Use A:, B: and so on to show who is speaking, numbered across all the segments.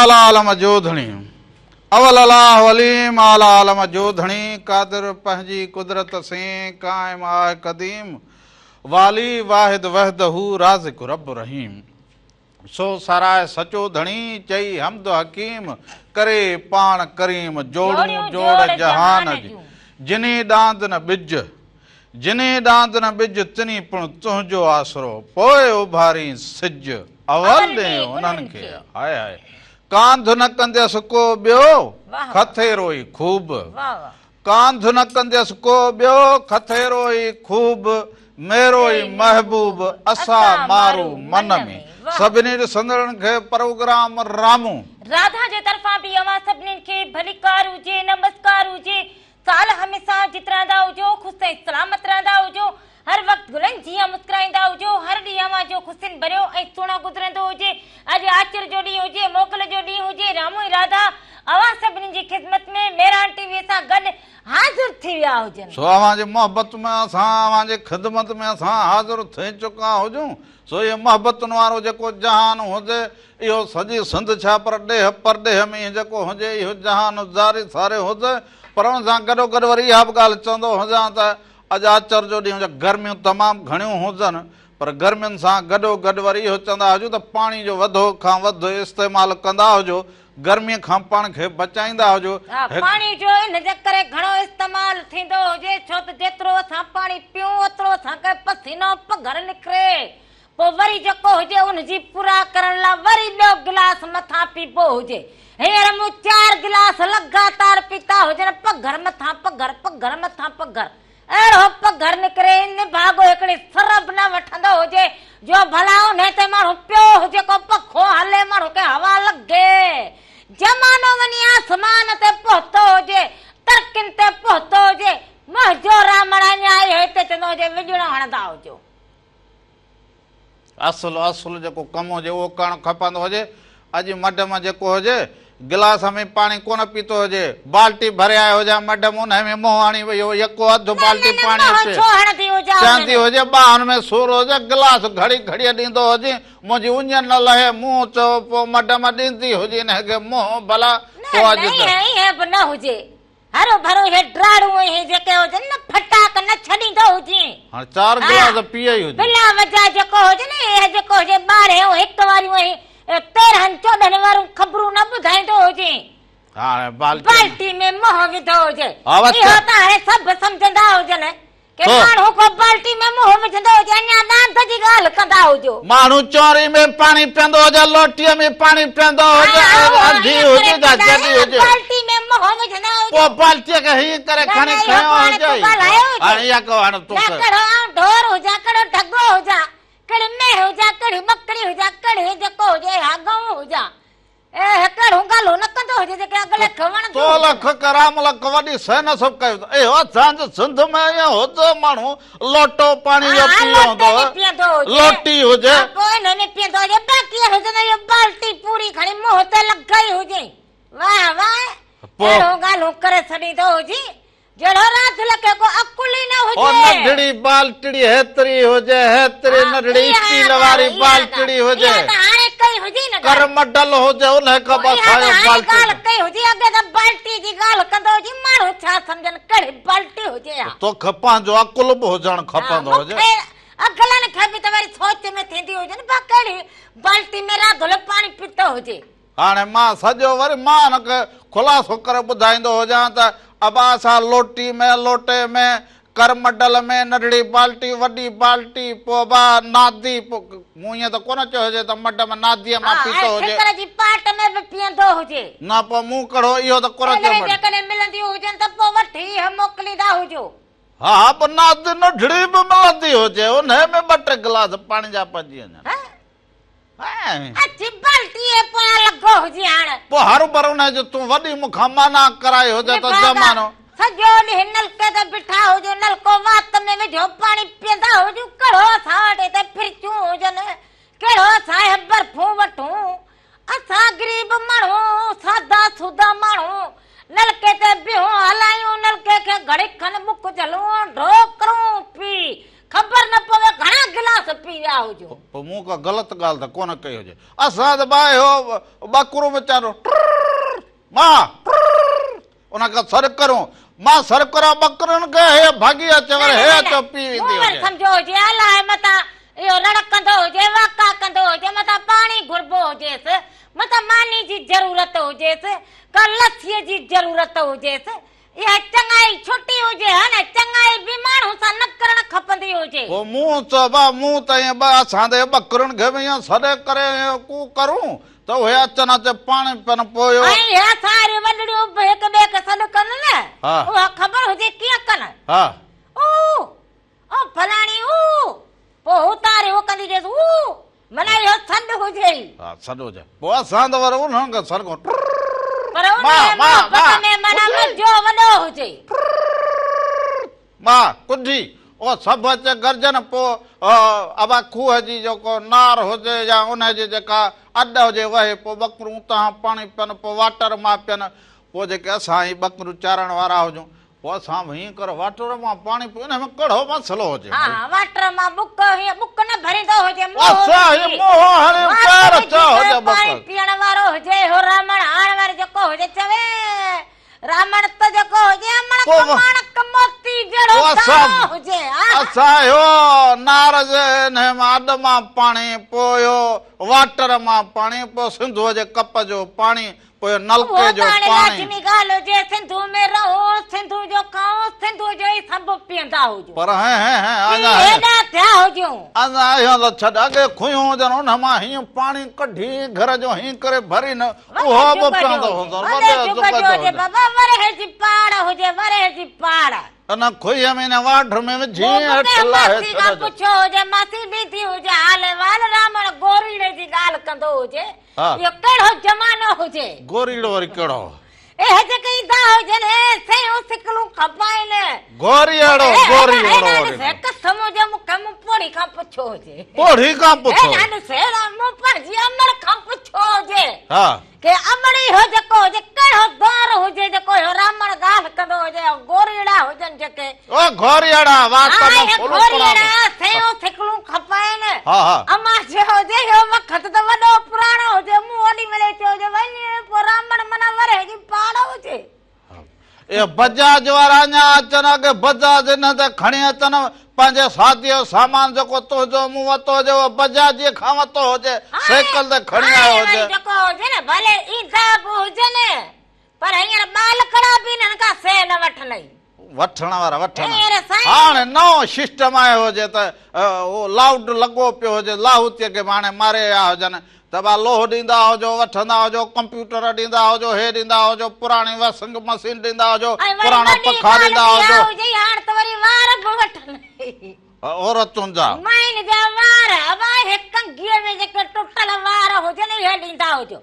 A: اعليٰ عالم جو ڌڻي. اول الله عليم اعليٰ عالم جو ڌڻي قادر پنهنجي قدرت سين قائم آه قديم والي واحد وحده رازق رب رحيم سو ساراهه سچو ڌڻي چئي حمد حڪيم ڪري پاڻ ڪريم جوڙون جوڙ جهان جي جني ڏاند نه ٻج جني ڏاند نه ٻج تني پڻ تنهنجو آسرو پوء اڀارين سج اول ڏي انهن کي هاء هاء ڪانڌ نه ڪنديس ڪو ٻيو کٿيرو ئي خوب ڪانڌ نه ڪنديس ڪو ٻيو کٿيرو ئي خوب ميرو ئي محبوب اسا مارو من ۾. سڀني ڏسندڙن کي پروگرام رامون.
B: راڌا جي طرفان به اوهان سڀني کي ڀليڪار هجي نمسڪار هجي سال هميشه جت رهندا هجو، خوش ۽ سلامت رهندا هجو، هر وقت گلن جيان مسڪرائيندا هجو، هر ڏينهن اوهان جو خوشين ڀريو ۽ سهڻو گذرندو هجي. اڄ آچر جو ڏينهن هجي، موڪل جو ڏينهن هجي، رامو ۽ راڌا اوهان سڀني جي خدمت ۾ مهراڻ ٽي ويء سان گڏ حاضر ٿي ويا هجن.
A: سو اوهان جي محبت ۾ اسان اوهان جي خدمت ۾ اسان حاضر ٿي چڪا هجون. سو اهو محبتن وارو جيڪو جهان هجي، اهو سڄي سنڌ ڇا پر ڏيهه پرڏيهه ۾ جيڪو هجي اهو جهان زاري ساري هجي پر ان سان گڏوگڏ وري اها به ڳالهه چوندو هجان ته اڄ آچر جو ڏينهن هجي گرميون تمام گهڻيون هجن پر گرمين سان گڏوگڏ وري اهو چوندا هجون ته پاڻي جو وڌو کان وڌ استعمال ڪندا هجو گرمي کان پاڻ کي بچائيندا هجو.
B: ها پاڻي جو ان جي ڪري گهڻو استعمال ٿيندو هجي ڇو ته جيترو اسان پاڻي پيون اوترو اسان کي پسينو پگهر نڪري پوء وري جيڪو هجي ان جي پورا ڪرڻ لاء وري ٻيو گلاس مٿان پيبو هجي. هينئر مون چار گلاس لڳاتار پيتا هجن، پگهر مٿان پگهر، پگهر مٿان پگهر. اهڙو پگهر نڪري نڀاڳو هڪڙي سر به نه وٺندو هجي جو ڀلا انهي تي ماڻهو پيو هجي ڪو پکو هلي ماڻهو کي هوا لڳي. زمانو وڃي آسمان تي پهتو هجي، ترڪين تي پهتو هجي، منهنجو رامڻ اڃا اهو هتي چوندو هجي وڄڻو هڻندا هجو.
A: اصل اصل جيڪو ڪم هجي اهو ڪرڻ کپندو هجي. اڄ مڍ مان جيڪو هجي گلاس ۾ پاڻي ڪونه پيتو هجي، بالٽي ڀري آيو هجان مڍ ۾ انهي ۾ منهن هڻي وئي هو يڪو اڌ بالٽي پاڻي پي چوندي هجي ٻانهن ۾ سور هجي گلاس گهڙي گهڙي ڏيندو هجين منهنجي اڃ نه لهي منهن چئو پوء مڍ مان ڏيندي هجي انهي کي منهن ڀلا پوء اڄ ته.
B: نه نه ائين به نه هجي. هروڀرو اهي ڊاڙون اهي جيڪي هجن نه ڦٽاڪ نه ڇڏيندو هجين.
A: هاڻ چار گلاس پيئي هجين.
B: بلا وجهه جيڪو هجي نه اهي جيڪو هجي ٻارهين ۽ هڪ واريون اهي تيرهن چوڏهن واريون خبرون نه ٻڌائيندو هجين.
A: هاڻ بالٽي
B: بالٽي ۾ منهن وڌو هجي. اهو ته هاڻي سڀ سمجهندا هجن. ڪي ماڻهو ڪو بالٽي ۾ منهن وجهندو هجي اڃا ڏاند جي ڳالهه ڪندا هجو.
A: ماڻهو چونري ۾ پاڻي پيئندو هجي لوٽيء ۾ پاڻي پيئندو هجي انڌي هجي يا جڏي هجي.
B: بالٽي ۾ منهن وجهندا هجو.
A: پوء بالٽيء کي هيئن ڪري کڻي کنيو هجي. هاڻي اها ڪو هاڻي توکي.
B: نه ڪهڙو آئون ڍور هجان ڪهڙو ڍڳو هجان ڪهڙي مينهن هجان ڪهڙي ٻڪري هجان ڪهڙي جيڪو هجي اها ڳئون هجان. اهي ڪهڙون ڳالهون نه ڪندو هجي جيڪي اڳلي کي وڻنديون
A: تو
B: هجن.
A: لک ڪرام لک وڏي سينس به ڪيو ته اهو اسان جي سنڌ ۾ ائين هجي ماڻهو لوٽو پاڻي جو
B: ها
A: پيئندو
B: لوٽي ۾ پيئندو هجي.
A: لوٽي هجي.
B: ها پوء انهي ۾ پيئندو هجي باقي هجي نه اهو بالٽي پوري کڻي منهن تي لڳائي هجي واهه واهه
A: پوء
B: اهڙون ڳالهون ڪري ڇڏيندو هجي جهڙو راڌل کي ڪو عقل ئي نه
A: او
B: هجي.
A: ننڍڙي بالٽڙي هيتري هجي، هيتري ننڍڙي اسٽيل واري بالٽڙي هجي.
B: اها ته هاڻي ڪئي هجي نه ڳالهه.
A: ڪرمڊل هجي انهي کان به
B: اها ته
A: اسان جو
B: هاڻي
A: بالٽي.
B: ڳالهه ڪئي هجي، اڳي ته بالٽي جي ڳالهه ڪندو هجي، ماڻهو ڇا سمجهن ڪهڙي بالٽي هجي ها.
A: توکي پنهنجو عقل به هجڻ کپندو
B: مون
A: هجي.
B: کي اگلن کي به ته وري سوچ ۾ ٿيندي هجي نه ڀا ڪهڙي بالٽي ۾ راڌل پاڻي پيتو هجي.
A: هاڻي مان سڄو وري مان هن کي خلاصو ڪري ٻڌائيندو هجان ته ابا اسان لوٽي ۾، لوٽي ۾، ڪرمڊل ۾، ننڍڙي بالٽي، وڏي بالٽي، پوء ابا نادي، پوء مون ائين ته ڪونه چيو هجي ته مڊ ۾ ناديء مان
B: ها
A: پيتو
B: ۽
A: هجي.
B: ٺڪر جي پاٽ ۾ به پيئندو هجي.
A: نه پوء مون ڪهڙو اهو ته ڪونه چيو
B: اهي
A: مڊ.
B: جيڪڏهن ملنديون هجن ته پوء وٺي اهي موڪليندا هجو.
A: ها ها پوء نادي ننڍڙي به ملندي هجي، انهيء ۾ ٻه ٽي گلاس پاڻي جا پئجي وڃن.
B: ها اچي بالٽيء پويان لڳو هجي هاڻ.
A: پوء هروڀرو انهيء جو تون وڏي مون کان منع ڪرائي هجي ته زمانو.
B: سڄو ڏينهن نلڪي تي بيٺا هجون، نلڪو وات ۾ وجهو پاڻي پيئندا هجون، ڪهڙو اسان وٽ هتي فرچون هجن، ڪهڙو اسان اهي برفون وٺون، اسان غريب ماڻهو، سادا سودا ماڻهو، نلڪي تي بيهون هلايون، نلڪي کي گهڙي کن ٻڪ جهلون، ڍو ڪرون پي. خبر نه پوي گهڻا گلاس پي ويا هجون.
A: پوء مون ڪا غلط ڳالهه ته ڪونه ڪئي هجي. اسان ته ٻاهي هو ٻڪرو ويچارو ٽررر مان ٽررر ان کي سڏ ڪرون مان سڏ ڪران ٻڪرين کي هي ڀڳي اچي وري هي اچو پي ويندي
B: مون وري
A: هجي.
B: سمجهيو هجي الاهي متان اهو رڙ ڪندو هجي واڪا ڪندو هجي متان پاڻي گهربو هجيس متان ماني جي ضرورت هجيس ڪا لسيء جي ضرورت هجيس اها چڱائي ڇٽي هجي ها نه، چڱائي به ماڻهو سان نه ڪرڻ کپندي هجي.
A: پوء مون چيو ڀاء مون ته ائين ٻه اسان ته ٻڪرين کي به ائين سڏي ڪري ائين ڪو ڪرون ته اهي اچن اچي پاڻي پين پوء اهو.
B: ۽ اهي اسان واريون وڏڙيون به هڪ ٻئي کي سڏ ڪن نه، اها خبر هجي ڪيئن ڪن.
A: ها.
B: او او فلاڻي او پوء هو تاري هو ڪندي چيس او معنيٰ اهو سڏ هجي ئي.
A: ها سڏ هجي. پوء اسان ته وري انهن کي سڏ ڪرون ٽرررر
B: پر انهيء محبت ۾ معنيٰ مزو وڏو هجي.
A: ٽرررر ما ڪجي اهو سڀ اچي گڏجن پوء ابا کوهه جي جيڪو نار هجي يا انهيء جي جيڪا اڏ هجي وهي پوء ٻڪرون اتان پاڻي پين پوء واٽر مان پين پوء جيڪي اسان هي ٻڪريون چارڻ وارا هجون پوء اسان به هيئن ڪر واٽر مان پاڻي پي انهي ۾ ڪهڙو مسئلو هجي
B: ها ها واٽر مان ٻڪ هيئن ٻڪ نه ڀريندو هجي منهن
A: اسان هي منهن هڻي پير ڇا هجي ٻڪ
B: پاڻي پيئڻ وارو هجي هو رامڻ هاڻ واري جيڪو هجي چوي رامڻ ته جيڪو هجي امڙ ڪماڻڪ موتي جهڙو داڻو هجي
A: ها اسان اهو نار جي انهي مان اڏ مان پاڻي پوء اهو واٽر مان پاڻي پوء سنڌوء جي ڪپ جو پاڻي پوء نلڪي جو
B: اهو ته هاڻي
A: پاڻي.
B: لازمي ڳالهه هجي، سنڌوء ۾ رهو، سنڌوء جو کائو، سنڌوء جو ئي سڀ پيئندا هجو.
A: پر هين هين هين
B: پي
A: اڃا هين.
B: هيڏا ٿيا هجون.
A: اڃا اهو ته ڇڏ، اڳي کوهيون هجن، ان مان هيئن پاڻي ڪڍي گهر جو هيئن ڪري ڀرين،
B: وڏي
A: اهو به
B: جڳ جو
A: پيئندو
B: هجي،
A: هوندو،
B: وڏي
A: وڏي
B: جڳ
A: جڳ
B: جو
A: جو
B: هجي
A: هجي.
B: بابا، ورهيه جي پاڙ هجي، ورهيه جي پاڙ.
A: ان کوهيء ۾ ان واڍ ۾ وجهي
B: مون به
A: هيٺ
B: ڪنهن
A: لاهي
B: ماسي کان
A: ڇڏجو.
B: پڇيو هجي، ماسي ڏيندي هجي حال احوال، رامڻ گوريڙي جي ڳالهه ڪندو هجي، اهو ڪهڙو زمانو هجي.
A: گوريڙو وري ڪهڙو؟
B: اهي جيڪي ايندا هجن، اهي سيون سڪلون کپائين.
A: گوريئڙو، گوريئڙو وري.
B: هيڏانهن ڏس، قسم هجي مون کي، مون پوڙهي کان پڇيو هجي.
A: پوڙهي کان پڇو.
B: هيڏانهن ڏس، هيڏانهن مون پنهنجي امڙ کان پڇيو هجي.
A: ها.
B: ڪي امڙ اهو جيڪو هجي، ڪهڙو دور هجي جيڪو اهو رامڻ ڳالهه ڪندو هجي، اهي گوريئڙا هجن جيڪي.
A: او گوريئڙا، وات
B: ها،
A: مان
B: اهي
A: ڦلو پڙان ٿو.
B: گوريئڙا سيون سڪلون کپائين.
A: ها، ها.
B: امان چيو هجي، اهو وقت ته وڏو پراڻو هجي. مون اوڏي مهل چيو هجي، وڃ پوء رامڻ معنيٰ ورهيه جي پاڙ هجي.
A: اهي بجاج وارا اڃا اچن، اڳي بجاج انهن تي کڻي اچن، پنهنجي شاديء جو سامان جيڪو تنهنجو مون ورتو هجي، اهو بجاجيء کان ورتو هجي، سائيڪل تي کڻي آيو
B: هاڻي
A: هجي.
B: وري جيڪو هجي نه، ڀلي ايندا به هجن، پر هينئر ٻالڪڙا به انهن کان سئي نه وٺنئي.
A: وٺڻ وارا وٺن.
B: هينئر سائين.
A: هاڻي نئون سسٽم آيو هجي ته اهو لائوڊ لڳو پيو هجي، لاهوتيء کي به هاڻي ماري ويا هجن ته ڀا لوهه ڏيندا هجو، وٺندا هجو، ڪمپيوٽر ڏيندا هجو، هي ڏيندا هجو، پراڻي واشنگ مشين ڏيندا هجو،
B: ۽ وري
A: پراڻا
B: وڏي
A: پکا
B: ڳالهه
A: ڏيندا
B: به
A: هجو.
B: اها هجي هاڻ ته وري وار به وٺن.
A: عورتن جا.
B: ماين جا وار، ابا اهي ڪنگهيء ۾ جيڪي ٽٽل وار هجن اهي ڏيندا هجو.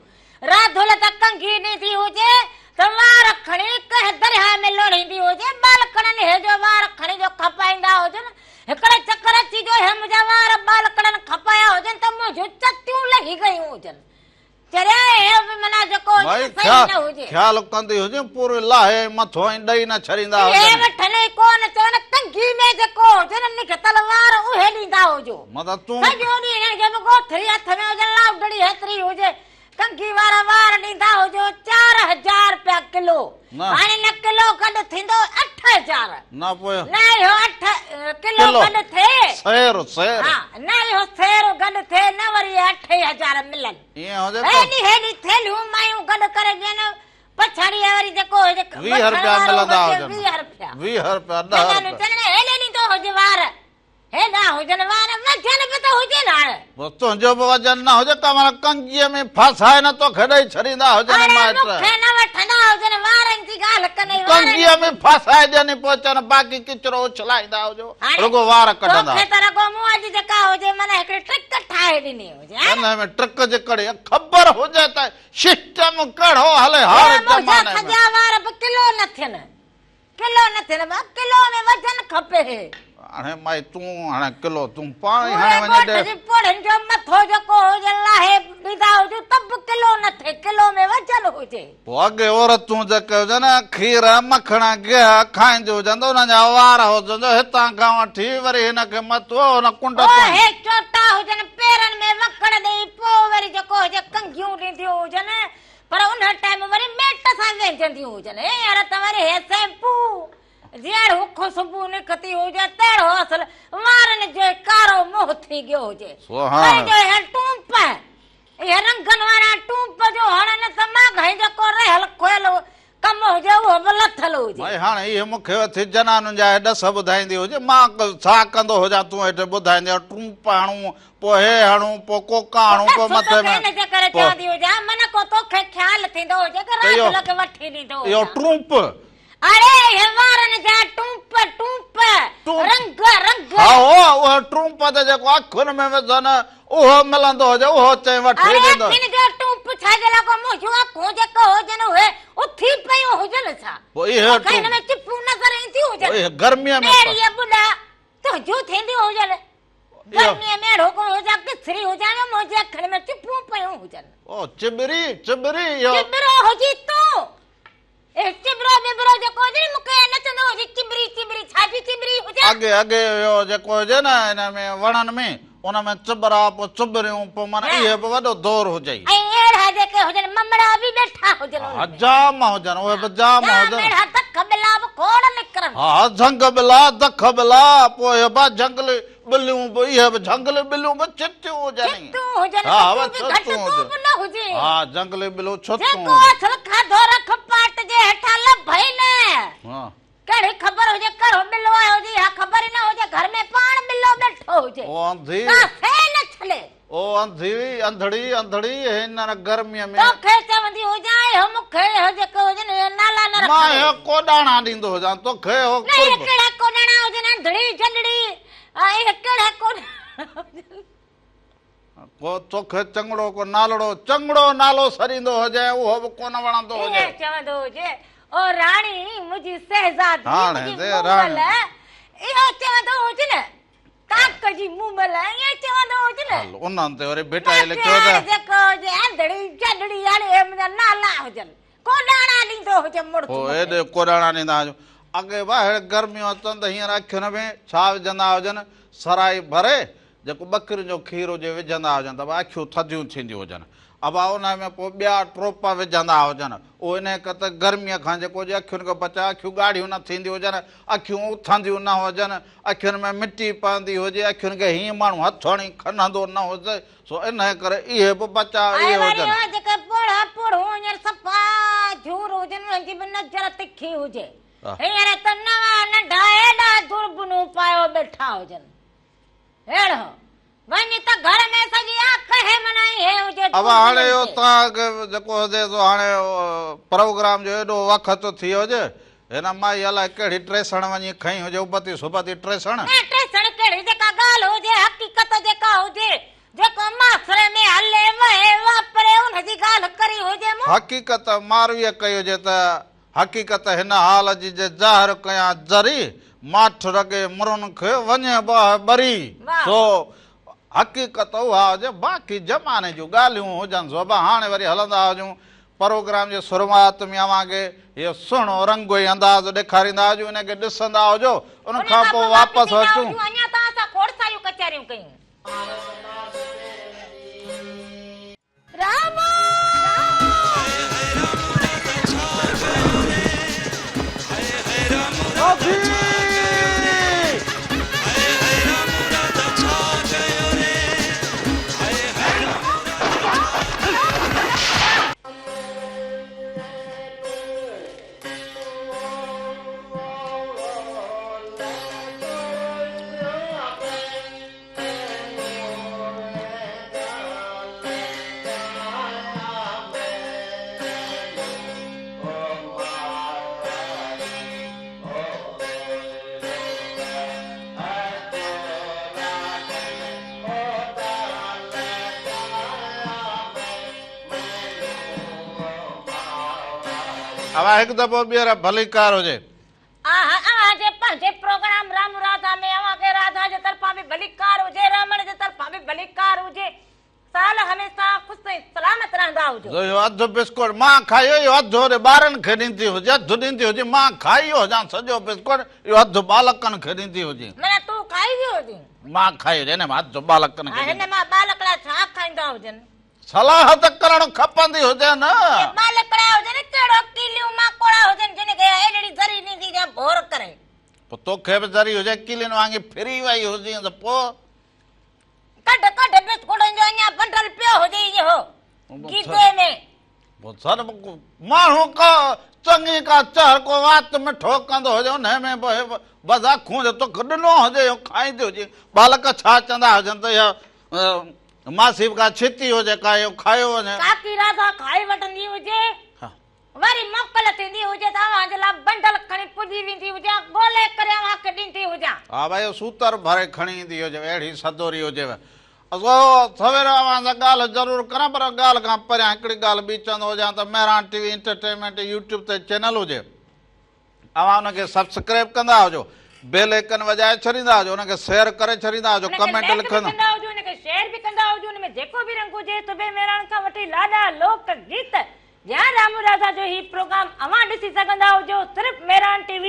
B: راڌل ته ڪنگهي ڏيندي هجي ته وار کڻي ڪنهن درياهه ۾ لوڙهيندي هجي، ٻالڪڻن هي جو وار کڻي جو کپائيندا هجن، هڪڙي چڪر اچي جو هي منهنجا وار ٻالڪڻن کپايا هجن ته منهنجون چتيون لهي گيون هجن. چريا هي به معنيٰ جيڪو هجي نه صحيح نه هجي.
A: خيال ڪندي هجي پوري لاهي ۽ مٿو ۽ ڏئي نه ڇڏيندا هجن.
B: اهي وٺن ئي ڪونه چون ڪنگهي ۾ جيڪو هجي نه نڪتل وار اهي ڏيندا هجو.
A: مطلب تون.
B: سڄو ڏينهن هنن کي به ڳوٿري هٿ ۾ هجن لاوڊڙي هيتري هجي ڪنگهي وارا وار ڏيندا هجو 4000 رپيا ڪلو هاڻي نه ڪلو گڏ ٿيندو 8000.
A: نه پوء.
B: نه اهو اٺ ڪلو گڏ ٿئي.
A: سير سير.
B: ها نه اهو سير گڏ ٿئي نه وري اهي اٺ ئي هزار ملن.
A: ائين هجي ته.
B: هيڏي هيڏي ٿيلهيون مايون گڏ ڪري ڏين پڇاڙيء وري جيڪو هجي
A: 20
B: وٺڻ
A: رپيا
B: وارو
A: ملندا
B: هجي
A: هجن.
B: 20 رپيا.
A: 20 رپيا 10 رپيا.
B: چلڻ هيڏي ڏيندو هجي وار. هيڏا هجن وار وزن به ته هجي نه هاڻي.
A: بس تنهنجو به وزن نه هجي ته معنيٰ ڪنگيء ۾ ڦاسائي نه توکي ڏئي ڇڏيندا هجن
B: اڙي
A: مائٽ.
B: مون کي نه وٺندا هجن وارن جي ڳالهه ڪنئي وارن
A: ڪنگيء ۾ ڦاسائي ڏين پوء چون باقي ڪچرو اڇلائيندا هجو رڳو وار ڪڍندا.
B: توکي ته رڳو مون اڄ جيڪا هجي معنيٰ هڪڙي ٽرڪ ٺاهي ڏني هجي ها نه.
A: انهيء ۾ ٽرڪ جي ڪڙي خبر هجي ته سسٽم ڪهڙو هلي هاڻ
B: هي منهنجا
A: زماني ۾.
B: سڄا وار به ڪلو نه ٿين. ڪلو نه ٿين ڀاء ڪلو ۾ وزن کپي.
A: هاڻي مائي تون هاڻي ڪلو تون پاڻ ئي هاڻي وڃي ڏي.
B: پوري ڳوٺ جي پوڙهين جو مٿو جيڪو هجي لاهي ڏيندا هجون ته به ڪلو نه ٿئي ڪلو ۾ وزن هجي. هجي.
A: پوء اڳي عورتون جيڪي هجن کير، مکڻ، گيهه کائينديون هجن ته انهن جا وار هجن جو هتان کان وٺي وري هن کي مٿو هن ڪنڊ
B: پوء
A: تائين.
B: هي چوٽا هجن پيرن ۾ وڪڙ ڏيئي پوء وري جيڪو هجي ڪنگهيون ڏينديون هجن پر ان ٽائيم وري ميٽ سان وهنجنديون هجن. هينئر ته وري هي سيمپو جهڙو خوشبو نڪتي هجي تهڙو اصل وارن جو ڪارو منهن ٿي گيو هجي.
A: سو هاڻ.
B: وري جو هي ٽونپ اهي رنگن وارا ٽونپ جو هڻن ته ماڳهين جيڪو رهيل کويل ڪم هجي اهو به لٿل هجي.
A: ڀائي هاڻ اهي مون کي اٿي جنانن جا اهي ڏس ٻڌائيندي هجي مان ڇا ڪندو هجان تون هيٺ ٻڌائيندي هجان ٽونپ هڻون پوء هي هڻون پوء ڪوڪا هڻون
B: ڏس
A: پوء
B: توکي
A: مٿي ۾
B: ان جي ڪري
A: پوء
B: چوندي هجان من ڪو توکي خيال ٿيندو هجي ته
A: ته اهو
B: راجل کي وٺي ڏيندو
A: اهو
B: هجان.
A: ٽونپ
B: اڙي اهي وارن جا ٽونپ ٽونپ
A: ٽونپ
B: رنگ رنگ.
A: ها اهو ٽونپ ته جيڪو اکين ۾ وجهن اهو ملندو هجي اهو چئي وٺي
B: اڙي
A: ڏيندو.
B: اکين جو ٽونپ ڇا جي لاء ڪو منهنجون اکون جيڪو هجن اهي اٿي پيون هجن ڇا؟
A: پوء اهي
B: توکي هن
A: ٽونپ
B: ۾ چپون نظر اينديون هجن.
A: پوء اهي گرميء ۾
B: ٻيڙيء ٻڏا تنهنجون ٿينديون هجن.
A: اهو
B: گرميء ۾ اهڙو ڪو هجان ڪسري هجان جو منهنجي اکين ۾ چپون پيون هجن.
A: او چٻري چٻري اهو.
B: چٻرو هجي تون. اي چٻرو ٻٻرو جيڪو هجي نه مون کي ائين نچندو هجي چٻري چٻري ڇا جي چٻري هجان.
A: اڳي اڳي اهو جيڪو هجي نه ان ۾ وڻن ۾ ان ۾ چٻرا پوء چٻريون پوء معنيٰ اهي به وڏو دور هجئي.
B: ۽ اهڙا جيڪي هجن ممڙا به ويٺا هجن ان
A: ها
B: ۾.
A: جام هجن اهي به جام
B: جام
A: هجن.
B: اهڙا دک ٻلا به کوڙ نڪرن.
A: ها ها جهنگ ٻلا دک ٻلا پوء اهي به جهنگلي ٻليون به اهي به جهنگلي ٻليون به ڇتيون هجن.
B: ڇتيون هجن
A: ها
B: ته تون به گهٽ
A: ڇتيون
B: تون
A: هجن.
B: به نه هجين.
A: ها جهنگلي ٻليون ڇتيون
B: جيڪو
A: هجن.
B: اصل کاڌو رک پاٽ جي هيٺان لڀئي نه.
A: ها.
B: ڪهڙي خبر هجي ڪهڙو ٻلو آيو هجي اها خبر ئي نه هجي گهر ۾ پاڻ ٻلو ٻيٺو هجي.
A: او انڌي.
B: ڪا سي نه ڇلي.
A: او انڌي انڌڙي انڌڙي هن گرميء ۾.
B: توکي چوندي هجان اهو مون کي اهو جيڪو هجن اهي نالا نه
A: مان
B: رکندي.
A: اهي ڪوڏاڻا ڏيندو هجان توکي اهو
B: نه اهي
A: قرب.
B: ڪهڙا ڪوڏاڻا هجن انڌڙي جڏڙي اهي ڪهڙا ڪوڏاڻا هجن.
A: ڪو توکي چڱڙو ڪو نالڙو چڱڙو نالو سڏيندو هجي اهو به ڪونه وڻندو هجي.
B: ائين چوندو هجي او راڻي منهنجي شهزادي
A: هاڻي
B: منهنجي
A: تي
B: مومل
A: راڻي.
B: اهو چوندو هجي نه. ڪاڪ جي مومل ائين چوندو هجي نه.
A: هل انهن تي وري ڀٽائي
B: باقي
A: لکيو ته.
B: هاڻي جيڪو هجي انڌڙي جڏڙي هاڻي اهي منهنجا نالا هجن. ڪوڏاڻا ڏيندو هجي مڙس
A: پوء
B: مون کي.
A: ايڏي ڪوڏاڻا ڏيندا هجون. اڳي ٻاهر گرميون اچن ته هينئر اکين ۾ ڇا وجهندا هجن سرائي ڀري جيڪو ٻڪرين جو کير هجي وجهندا هجن ته به اکيون ٿڌيون ٿينديون هجن. ابا انهي ۾ پوء ٻيا ٽوپا وجهندا هجن. اهو انهي ڪري ته گرميء کان جيڪو هجي اکين کي بچاء، اکيون ڳاڙهيون نه ٿينديون هجن، اکيون اٿنديون نه هجن، اکين ۾ مٽي پوندي هجي، اکين کي هيئن ماڻهو هٿ هڻي کنهندو نه هجي، سو انهي ڪري اهي به بچاء
B: ۽
A: اهي
B: وري
A: هجن.
B: اهي جيڪي پوڙها پوڙهون هينئر صفا جهور هجن انهن جي به نظر تکي هجي. هينئر ته نوان ننڍا ايڏا دوربنون پايو ٻيٺا هجن. اهڙو وڃ ته گهر ۾ سڄي آک هي منائي هي هجي
A: ابا هاڻي
B: دوربينن
A: اهو
B: تي.
A: توهان کي جيڪو هجي سو هاڻي پروگرام جو ايڏو وقت ٿي ويو هجي هن مائي الائي ڪهڙي ٽيسڻ وڃي کنئي هجي ابتي سبتي ٽيسڻ.
B: نه ٽيسڻ ڪهڙي جيڪا ڳالهه هجي حقيقت جيڪا هجي جيڪو معاشري ۾ هلي وهي واپري ان جي ڳالهه ڪري هجي مون.
A: حقيقت مارويء ڪئي هجي ته حقيقت هن حال جي جي ظاهر ڪيان ذري، ماٺ رڳي مرن کي وڃي باهه ٻري. سو حقيقت اها هجي، باقي زماني جون ڳالهيون هجن سو به هاڻي وري هلندا هجون. پروگرام جي شروعات ۾ اوهان کي هيء سهڻو رنگ ۽ انداز ڏيکاريندا هجون، ان کي ڏسندا هجو، ان
B: ان
A: کان
B: کان
A: پوء
B: پوء واپس
A: واپس
B: ايندا
A: اچون.
B: هجون. اڃا ته اسان کوڙ ساريون ڪچهريون ڪيون. رامو!
A: اوهان هڪ دفعو ٻيهر ڀليڪار هجي.
B: آها اوهان جي پنهنجي پروگرام رام راڌا ۾ اوهان کي راڌا جي طرفان به ڀليڪار هجي رامڻ جي طرفان به ڀليڪار هجي. سال هميشه خوش ۽ سلامت رهندا هجو.
A: اهو اڌ بسڪوٽ مان کايو، اهو اڌ هوڏي ٻارن کي ڏيندي هجي، اڌ ڏيندي هجي، مان کائي ويو هجان سڄو بسڪوٽ، اهو اڌ ٻالڪن کي ڏيندي هجي.
B: معنيٰ تون کائي ويو هجين؟
A: مان کائي هجي، هن مان اڌ ٻالڪن کي
B: ڏيندي. هن مان ٻالڪڙا ڇا کائيندا هجن؟
A: صلاح ته ڪرڻ کپندي هجي نه.
B: اهي ٻالڪڙا هجن، ڪهڙو ڪيليون ماڪوڙا هجن، جن کي ايڏڙي ذري ڏيندي جا ڀور ڪري.
A: پوء توکي به ذري هجي، ڪيلين وانگي ڦري وئي هجين ته پوء؟
B: ڪڍ ڪڍ بسڪوٽن جو اڃا بنڊل پيو هجي اهو گيدي ۾.
A: پوء سر ماڻهو ڪا چڱي ڪا چهر ڪو وات مٺو ڪندو هجي انهي ۾ به بس اکون جو توکي ڏنو هجي اهو کائيندي هجي. ٻالڪ ڇا چوندا هجن ته اها ماسي به ڪا ڇتي هجي ڪا اهو کايو وڃي.
B: ڪاڪي راڌا کائي وٺندي هجي. وري موڪل ٿيندي هجي ته اوهان جي لاء بنڊل کڻي پڄي ويندي هجان، ڳولي ڪري اوهان کي ڏيندي هجان.
A: ها ڀائي اهو سوتر ڀري کڻي ايندي هجيو، اهڙي سدوري هجيو. سو سوير اوهان سان ڳالهه ضرور ڪران پر ڳالهه کان پريان هڪڙي ڳالهه ٻي چوندو هجان ته Mehran T V entertainment YouTube تي چينل هجي. اوهان ان کي سبسڪرائب ڪندا هجو، بيل ايڪن وڄائي ڇڏيندا هجو، ان کي شيئر ڪري ڇڏيندا هجو،
B: ان کي
A: ڪمينٽ
B: لائيڪ به
A: لکندا.
B: ڪندا هجو، ان کي شيئر به ڪندا هجو، ان ۾ جيڪو به رنگ هجي، طبي مهراڻ کان وٺي لاڏا، لوڪ گيت، يا رامو راڌا جو هي پروگرام اوهان ڏسي سگهندا هجو صرف Mehran T V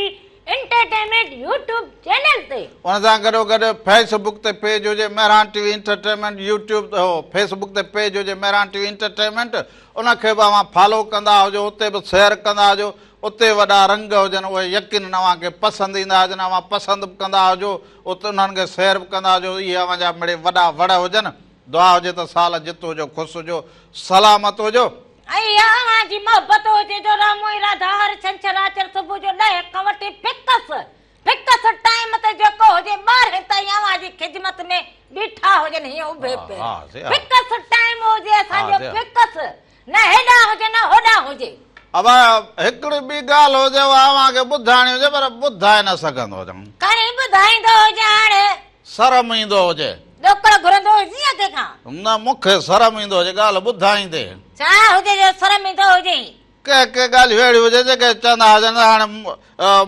B: entertainment YouTube channel تي.
A: ان سان گڏو گڏ فيس بڪ تي پيج هجي Mehran T V entertainment YouTube face book تي پيج هجي مهراڻ ٽي وي انٽرٽينمينٽ ان کي به اوهان فالو ڪندا هجو اتي به شيئر ڪندا هجو اتي وڏا رنگ هجن اهي يقينن اوهان کي پسند ايندا هجن اوهان پسند به ڪندا هجو اتي انهن کي شيئر به ڪندا هجو اهي اوهان جا مڙئي وڏا وڙ هجن دعا هجي ته سال جت هجو خوش هجو سلامت هجو.
B: ۽ اها اوهان جي محبت هجي جو رامو ۽ راڌا هر ڇنڇر آچر صبح جو ڏهين کان وٺي فڪس فڪس ٽائيم تي جيڪو هجي ٻارهين تائين اوهان جي خدمت ۾ بيٺا هجن هيئن اڀي پير فڪس ٽائيم هجي اسان جو فڪس نه هيڏانهن هجي نه هوڏانهن هجي.
A: ابا هڪڙي ٻي ڳالهه هجي اها اوهان کي ٻڌائڻي هجي پر ٻڌائي نه سگهندو هجان.
B: کڻي ٻڌائيندو هجان هاڻي.
A: شرم ايندو هجي.
B: ڏوڪڙ گهرندو هجين يا ڪنهن کان؟
A: نه مون کي شرم ايندو هجي ڳالهه ٻڌائيندي.
B: ڇا هجي جو شرم ايندو هجي؟
A: ڪي ڪي ڳالهيون اهڙيون هجن جيڪي چوندا هجن ته هاڻي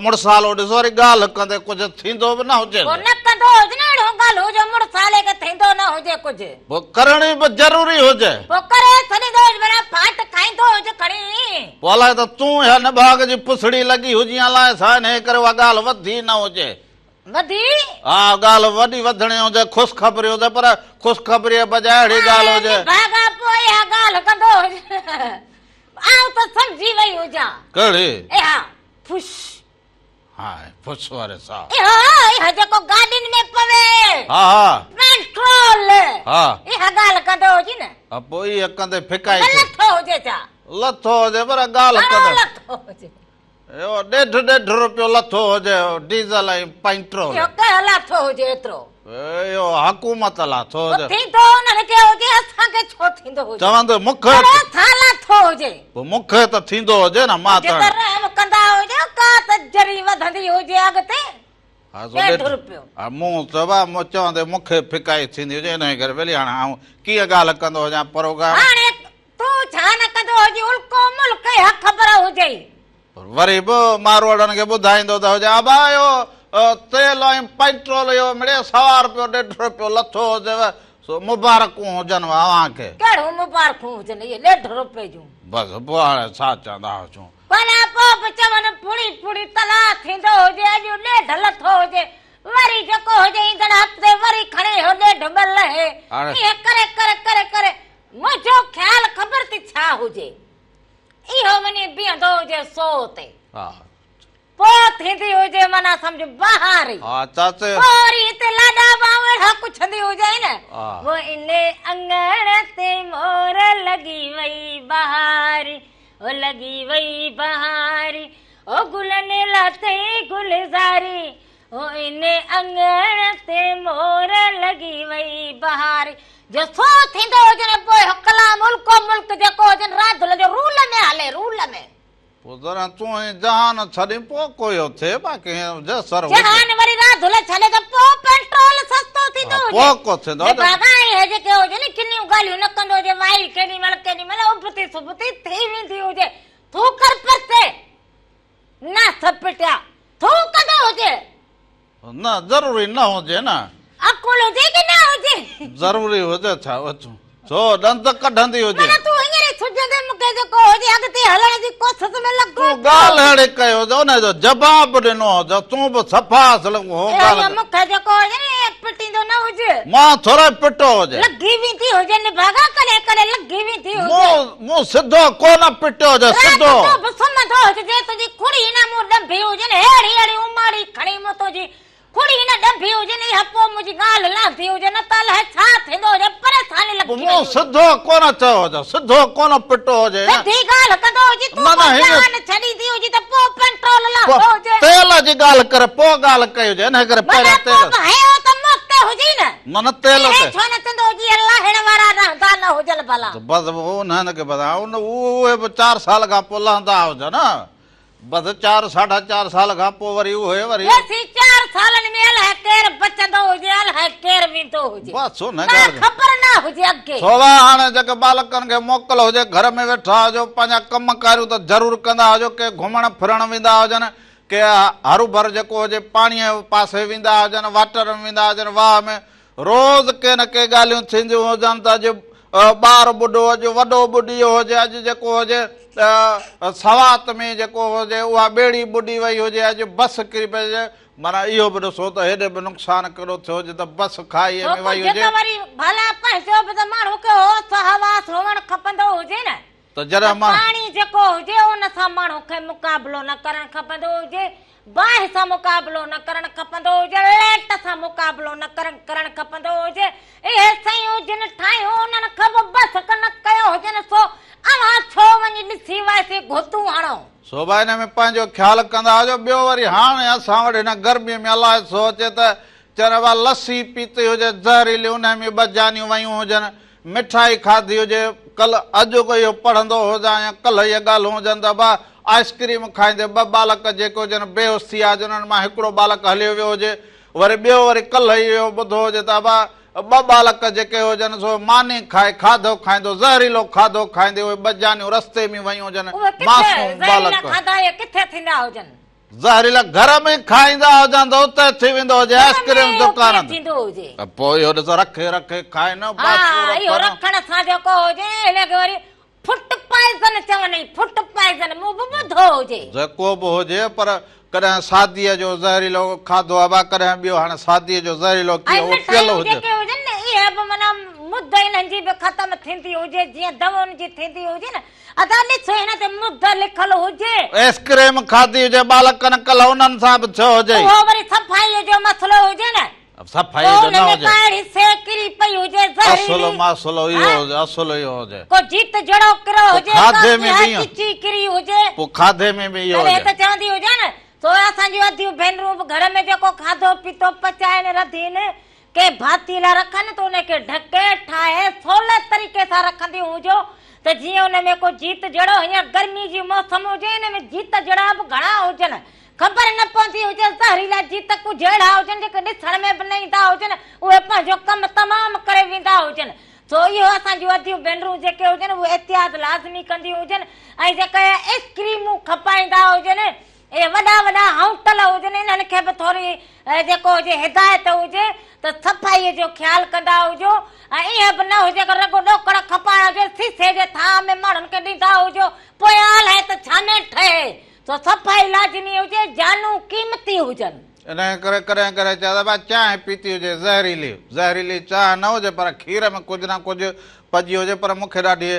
A: مڙسالو ڏسو وري ڳالهه ڪندي ڪجهه ٿيندو به نه هجيس.
B: پوء نه ڪندو هج نه اهڙيون ڳالهيون جو مڙسالي کي ٿيندو نه هجي ڪجهه.
A: پوء ڪرڻي به ضروري هجي.
B: پوء ڪري ڇڏيندو هج ڀلا ڦاٽ کائيندو هج کڻي.
A: پوء الائي ته تون اها نڀاڳ جي پسڙي لڳي هجين الائي ڇا انهيء ڪري اها ڳالهه وڌي نه هجي.
B: وڌي؟
A: ها ڳالهه وڏي وڌڻي هجي، خوشخبري هجي پر خوشخبريء بجاء اهڙي ڳالهه هجي.
B: هاڻي نڀاڳا پوء اها ڳالهه ڪندو هج. آئون ته سمجهي وئي هجان.
A: ڪهڙي؟
B: اها ڦش.
A: ها ڦش واري سا.
B: اها اها جيڪو گاڏين ۾ پوي.
A: ها ها.
B: پيٽرول.
A: ها.
B: اها ڳالهه ڪندو هجي نه.
A: ها پوء اها ڪندي ڦڪائي ٿي.
B: لٿو هجي ڇا؟
A: لٿو هجي پر ڳالهه ڪندي.
B: گهڻو لٿو هجي.
A: اهو ڏيڍ ڏيڍ روپيو لٿو هجي ڊيزل ۽ پيٽرول.
B: اهو ڪنهن لاٿو هجي ايترو؟
A: اهو حڪومت لاٿو هجي.
B: پوء ٿيندو انهن کي هجي اسان کي ڇو ٿيندو هجي؟
A: چوندو مون کي
B: ڪهڙو ٿا لاٿو هجي؟
A: پوء مون کي ته ٿيندو هجي نه مان ته.
B: جي رحم ڪندا هجو ڪا ته ذري وڌندي هجي اڳتي. ڏيڍ روپيو.
A: ها مون چيو آ مون چوندي مون کي ڦڪائي ٿيندي هجي انهي ڪري ٻيلي هاڻي آئون ڪيئن ڳالهه ڪندو هجان پروگرام.
B: هاڻي تون ڇا نه ڪندو هجين الڪو ملڪ اها خبر هجئي.
A: وري به ماروئڙن کي ٻڌائيندو ته هجي ابا اهو تيل ۽ پيٽرول اهو مڙئي سوا روپيو ڏيڍ روپيو لٿو هجيو سو مبارڪون هجنو اوهان کي.
B: ڪهڙيون مبارڪون هجن اهي ڏيڍ روپئي جون.
A: بس پوء هاڻي ڇا چوندا هجون.
B: ڀلا پوء به چون ڦڙي ڦڙي تلاء ٿيندو هجي اڄ ڏيڍ لٿو هجي وري جيڪو هجي ايندڙ هفتي وري کڻي اهو ڏيڍ ٻه لهي ائين ڪري ڪري ڪري ڪري منهنجو خيال خبر ٿي ڇا هجي اهو وڃي بيهندو هجي سو تي پوء ٿيندي هجي معنيٰ سمجهه بهاري پوء وري هتي لاڏا به آئون اهڙا ڪڇندي هجانء نه پوء ان اڱڻ تي مور لڳي وئي بهاري او لڳي وئي بهاري او گلن لاٿئي گلزاري او ان اڱڻ تي مور لڳي وئي بهاري جو سو ٿيندو هجي نه پوء اهو ڪلام الڪو ملڪ جيڪو هجي نه راڌل جو رول ۾ هلي رول ۾.
A: پوء جڏهن تون هي جهان ڇڏين پوء ڪو اهو ٿئي باقي هي جيسر هجي.
B: جهان وري راڌل ڇڏي ته پوء پيٽرول سستو ٿيندو هجي.
A: پوء ڪو ٿيندو
B: هجي. بابا اهي جيڪي هجي نه ڪنيون ڳالهيون نه ڪندو هجي وائي ڪيڏي مهل ڪيڏي مهل ابتي سبتي ٿي ويندي هجي ٿوڪر پرتي نه سپٽيا ٿوڪندو هجي.
A: نه ضروري نه هجي نه.
B: عقل هجي ڪي نه هجي.
A: ضروري هجي ڇا اچون. سو ڏند ڪڍندي هجي.
B: معنيٰ تون هينئر ئي سجهندي مون کي جيڪو هجي اڳتي هلڻ جي ڪوشش ۾ لڳو
A: تون ڳالهه اهڙي ڪئي هجي ان جو جواب ڏنو هجي تون به صفا اصل هو ڳالهه
B: مون کي جيڪو هجي نه ائين پٽيندو نه هج.
A: مان ٿورو ئي پٽو هجي.
B: لڳي ويندي هجي نڀاڳا ڪڏهن ڪڏهن لڳي ويندي هجي.
A: مون سڌو ڪو نه پٽيو هجي سڌو.
B: رات جو به سمهندو هج جي تنهنجي کڙي نه مون ڏنڀي هجي نه ههڙي ههڙي اماڙي کڻي مون تنهنجي کڙي نه ڏنڀي هجي نه اها پوء منهنجي ڳالهه لهندي هجي نه ته الائي ڇا ٿيندو هجي پريشاني لڳي وئي
A: مون
B: هجي.
A: سڌو ڪونه چيو هجي سڌو ڪونه پٽو هجي نه.
B: سڌي ڳالهه ڪندو هجي تون
A: نه نه
B: پوء
A: هيئن
B: جان ڇڏيندي هجي ته پوء ڪنٽرول لهندو هجي.
A: تيل جي ڳالهه ڪري پوء ڳالهه ڪئي هجي انهي ڪري
B: معنيٰ
A: پهريان
B: پوء
A: تيل
B: به هنيو ته مون تي هجي نه.
A: نه نه تيل
B: اهي
A: تي.
B: ڇو نه چوندو هجي اهي لاهڻ وارا رهندا نه هجن ڀلا.
A: ته بس انهن کي بس اهي به چار سال کان پوء لهندا هجن. بس چار ساڍا چار سال کان پوء وري اهي وري.
B: جيسين چار سالن ۾ الائي ڪير بچندو هجي الائي ڪير ويندو هجي.
A: بس ان
B: ڪا
A: ڳالهه جو.
B: خبر نه هجي اڳي.
A: سوڀا هاڻي جيڪي ٻالڪن کي موڪل هجي گهر ۾ ويٺا هجو پنهنجا ڪم ڪاريون ته ضرور ڪندا هجو ڪي گهمڻ ڦرڻ ويندا هجن ڪي هروڀر جيڪو هجي پاڻيء پاسي ويندا هجن واٽر ۾ ويندا هجن واهه ۾ روز ڪي نه ڪي ڳالهيون ٿينديون هجن ته اڄ ٻار ٻڏو، اڄ وڏو ٻڏي ويو هجي، اڄ جيڪو هجي سوات ۾ جيڪو هجي اها ٻيڙي ٻڏي وئي هجي، اڄ بس ڪري پئي هجي، معنيٰ اهو به ڏسو ته هيڏي به نقصان ڪيڏو ٿيو هجي ته بس کاهيء ۾ وئي
B: ڇو
A: هجي.
B: ته وري ڀلا پنهنجو به ته ماڻهو کي هوش حواس هئڻ کپندو هجي نه.
A: ته جڏهن
B: ته
A: مان.
B: پاڻي جيڪو هجي ان سان ماڻهو کي مقابلو نه ڪرڻ کپندو هجي، باهه سان مقابلو نه ڪرڻ کپندو هجي، ليٽ سان مقابلو نه ڪرڻ ڪرڻ کپندو هجي، اهي شيون جن ٺاهيون انهن کان به بس نه ڪيو هجن سو اوهان ڇو وڃي ڏسي وائسي گهتون هڻو.
A: سو به ان ۾ پنهنجو خيال ڪندا هجو، ٻيو وري هاڻي اسان وٽ هن گرميء ۾ الائي ڇو اچي ته چون ابا لسي پيتي هجي زهريلي انهي ۾ ٻه جانيون ويون هجن، مٺائي کاڌي هجي، ڪلهه اڄ اهو پڙهندو هجان يا ڪلهه اهي ڳالهيون هجن ته ابا آئسڪريم کائيندي ٻه ٻالڪ جيڪي هجن بيهوش ٿي ويا هجن انهن مان هڪڙو ٻالڪ هليو ويو هجي وري ٻيو وري ڪلهه ئي اهو ٻڌو هجي ته ابا ٻه ٻالڪ جيڪي هجن سو ماني کائي کاڌو کائيندو زهريلو کاڌو کائيندي اهي ٻه جانيون رستي ۾ ويون هجن
B: اهي ڪٿي
A: معصوم
B: زهريلا
A: ٻالڪ.
B: کاڌا اهي ڪٿي ٿيندا هجن.
A: زهريلا گهر ۾ کائيندا هجن ته اتي ٿي ويندو هجي
B: گهر
A: آئس
B: ۾
A: ڪريم
B: اهو
A: دڪان
B: ڪيئن
A: تي.
B: ٿيندو هجي.
A: ته پوء اهو ڏس رکي رکي کائين
B: ها
A: باسون
B: اهو
A: رکن.
B: رکڻ سان جيڪو هجي هن کي وري فوڊ پوائزن چون ئي فوڊ پوائزن مون به ٻڌو هجي.
A: جيڪو به هجي پر ڪڏهن ساديء جو زهريلو کاڌو آهي ڪڏهن ٻيو هاڻي ساديء جو زهريلو
B: ۽
A: ڪيئن اهو پيل
B: مٺايون
A: هجي.
B: جيڪي هجن نه اهي به معنيٰ مد انهن جي به ختم ٿيندي هجي جيئن دوائن جي ٿيندي هجي نه ادا ڏس هن تي مد لکل هجي.
A: ايس ڪريم کاڌي هجي ٻالڪن ڪلهه انهن سان به ٿيو هجي.
B: اهو وري صفائيء جو مسئلو هجي نه.
A: صفائيء جو
B: پوء ان
A: نه
B: ۾
A: هجي.
B: ڪا اهڙي شيء ڪري پئي هجي زهريلي.
A: اصل مسئلو اهو هجي اصل اهو هجي.
B: ڪو جيت جهڙو ڪرو
A: پوء
B: هجي ڪا
A: کاڌي ۾ به
B: ڪيها
A: ايئن.
B: چچي ڪري هجي.
A: پوء کاڌي ۾ به اهو
B: تڏهن
A: هجي.
B: ته چوندي هجان نه سو اسان جون اديون ڀينرون به گهر ۾ جيڪو کاڌو پيتو پچائين رڌين ڪنهن ڀاتي لاء رکن ته ان کي ڍڪي، ٺاهي، سولي طريقي سان رکنديون هجو ته جيئن ان ۾ ڪو جيت جهڙو هينئر گرمي جي موسم هجي ان ۾ جيت جهڙا به گهڻا هجن خبر نه پوندي هجي زهريلا جيت ڪجهه اهڙا هجن جيڪي ڏسڻ ۾ به نه ايندا هجن اهي پنهنجو ڪم تمام ڪري ويندا هجن سو اهو اسان جون اديون ڀينرون جيڪي هجن اهي احتياط لازمي ڪنديون هجن ۽ جيڪي ائسڪريمون کپائيندا هجن اهي وڏا وڏا هائوٽل هجن انهن کي به ٿوري جيڪو هجي هدايت هجي ته صفائي جو خيال ڪندا هجو ۽ ائين به نه هجي ته رڳو ڏوڪڙ کپائڻ هجي سيسي جي ٿانء ۾ ماڻهن کي ڏيندا هجو پويان الائي ته ڇا ۾ ٺهي سو صفائي لازمي هجي جانون قيمتي هجن.
A: انهيء ڪري ڪڏهن ڪڏهن چئبو آهي چانهه پيتي هجي زهريلي زهريلي چانهه نه هجي پر کير ۾ ڪجهه نه ڪجهه پڄي هجي پر مون کي ڏاڍي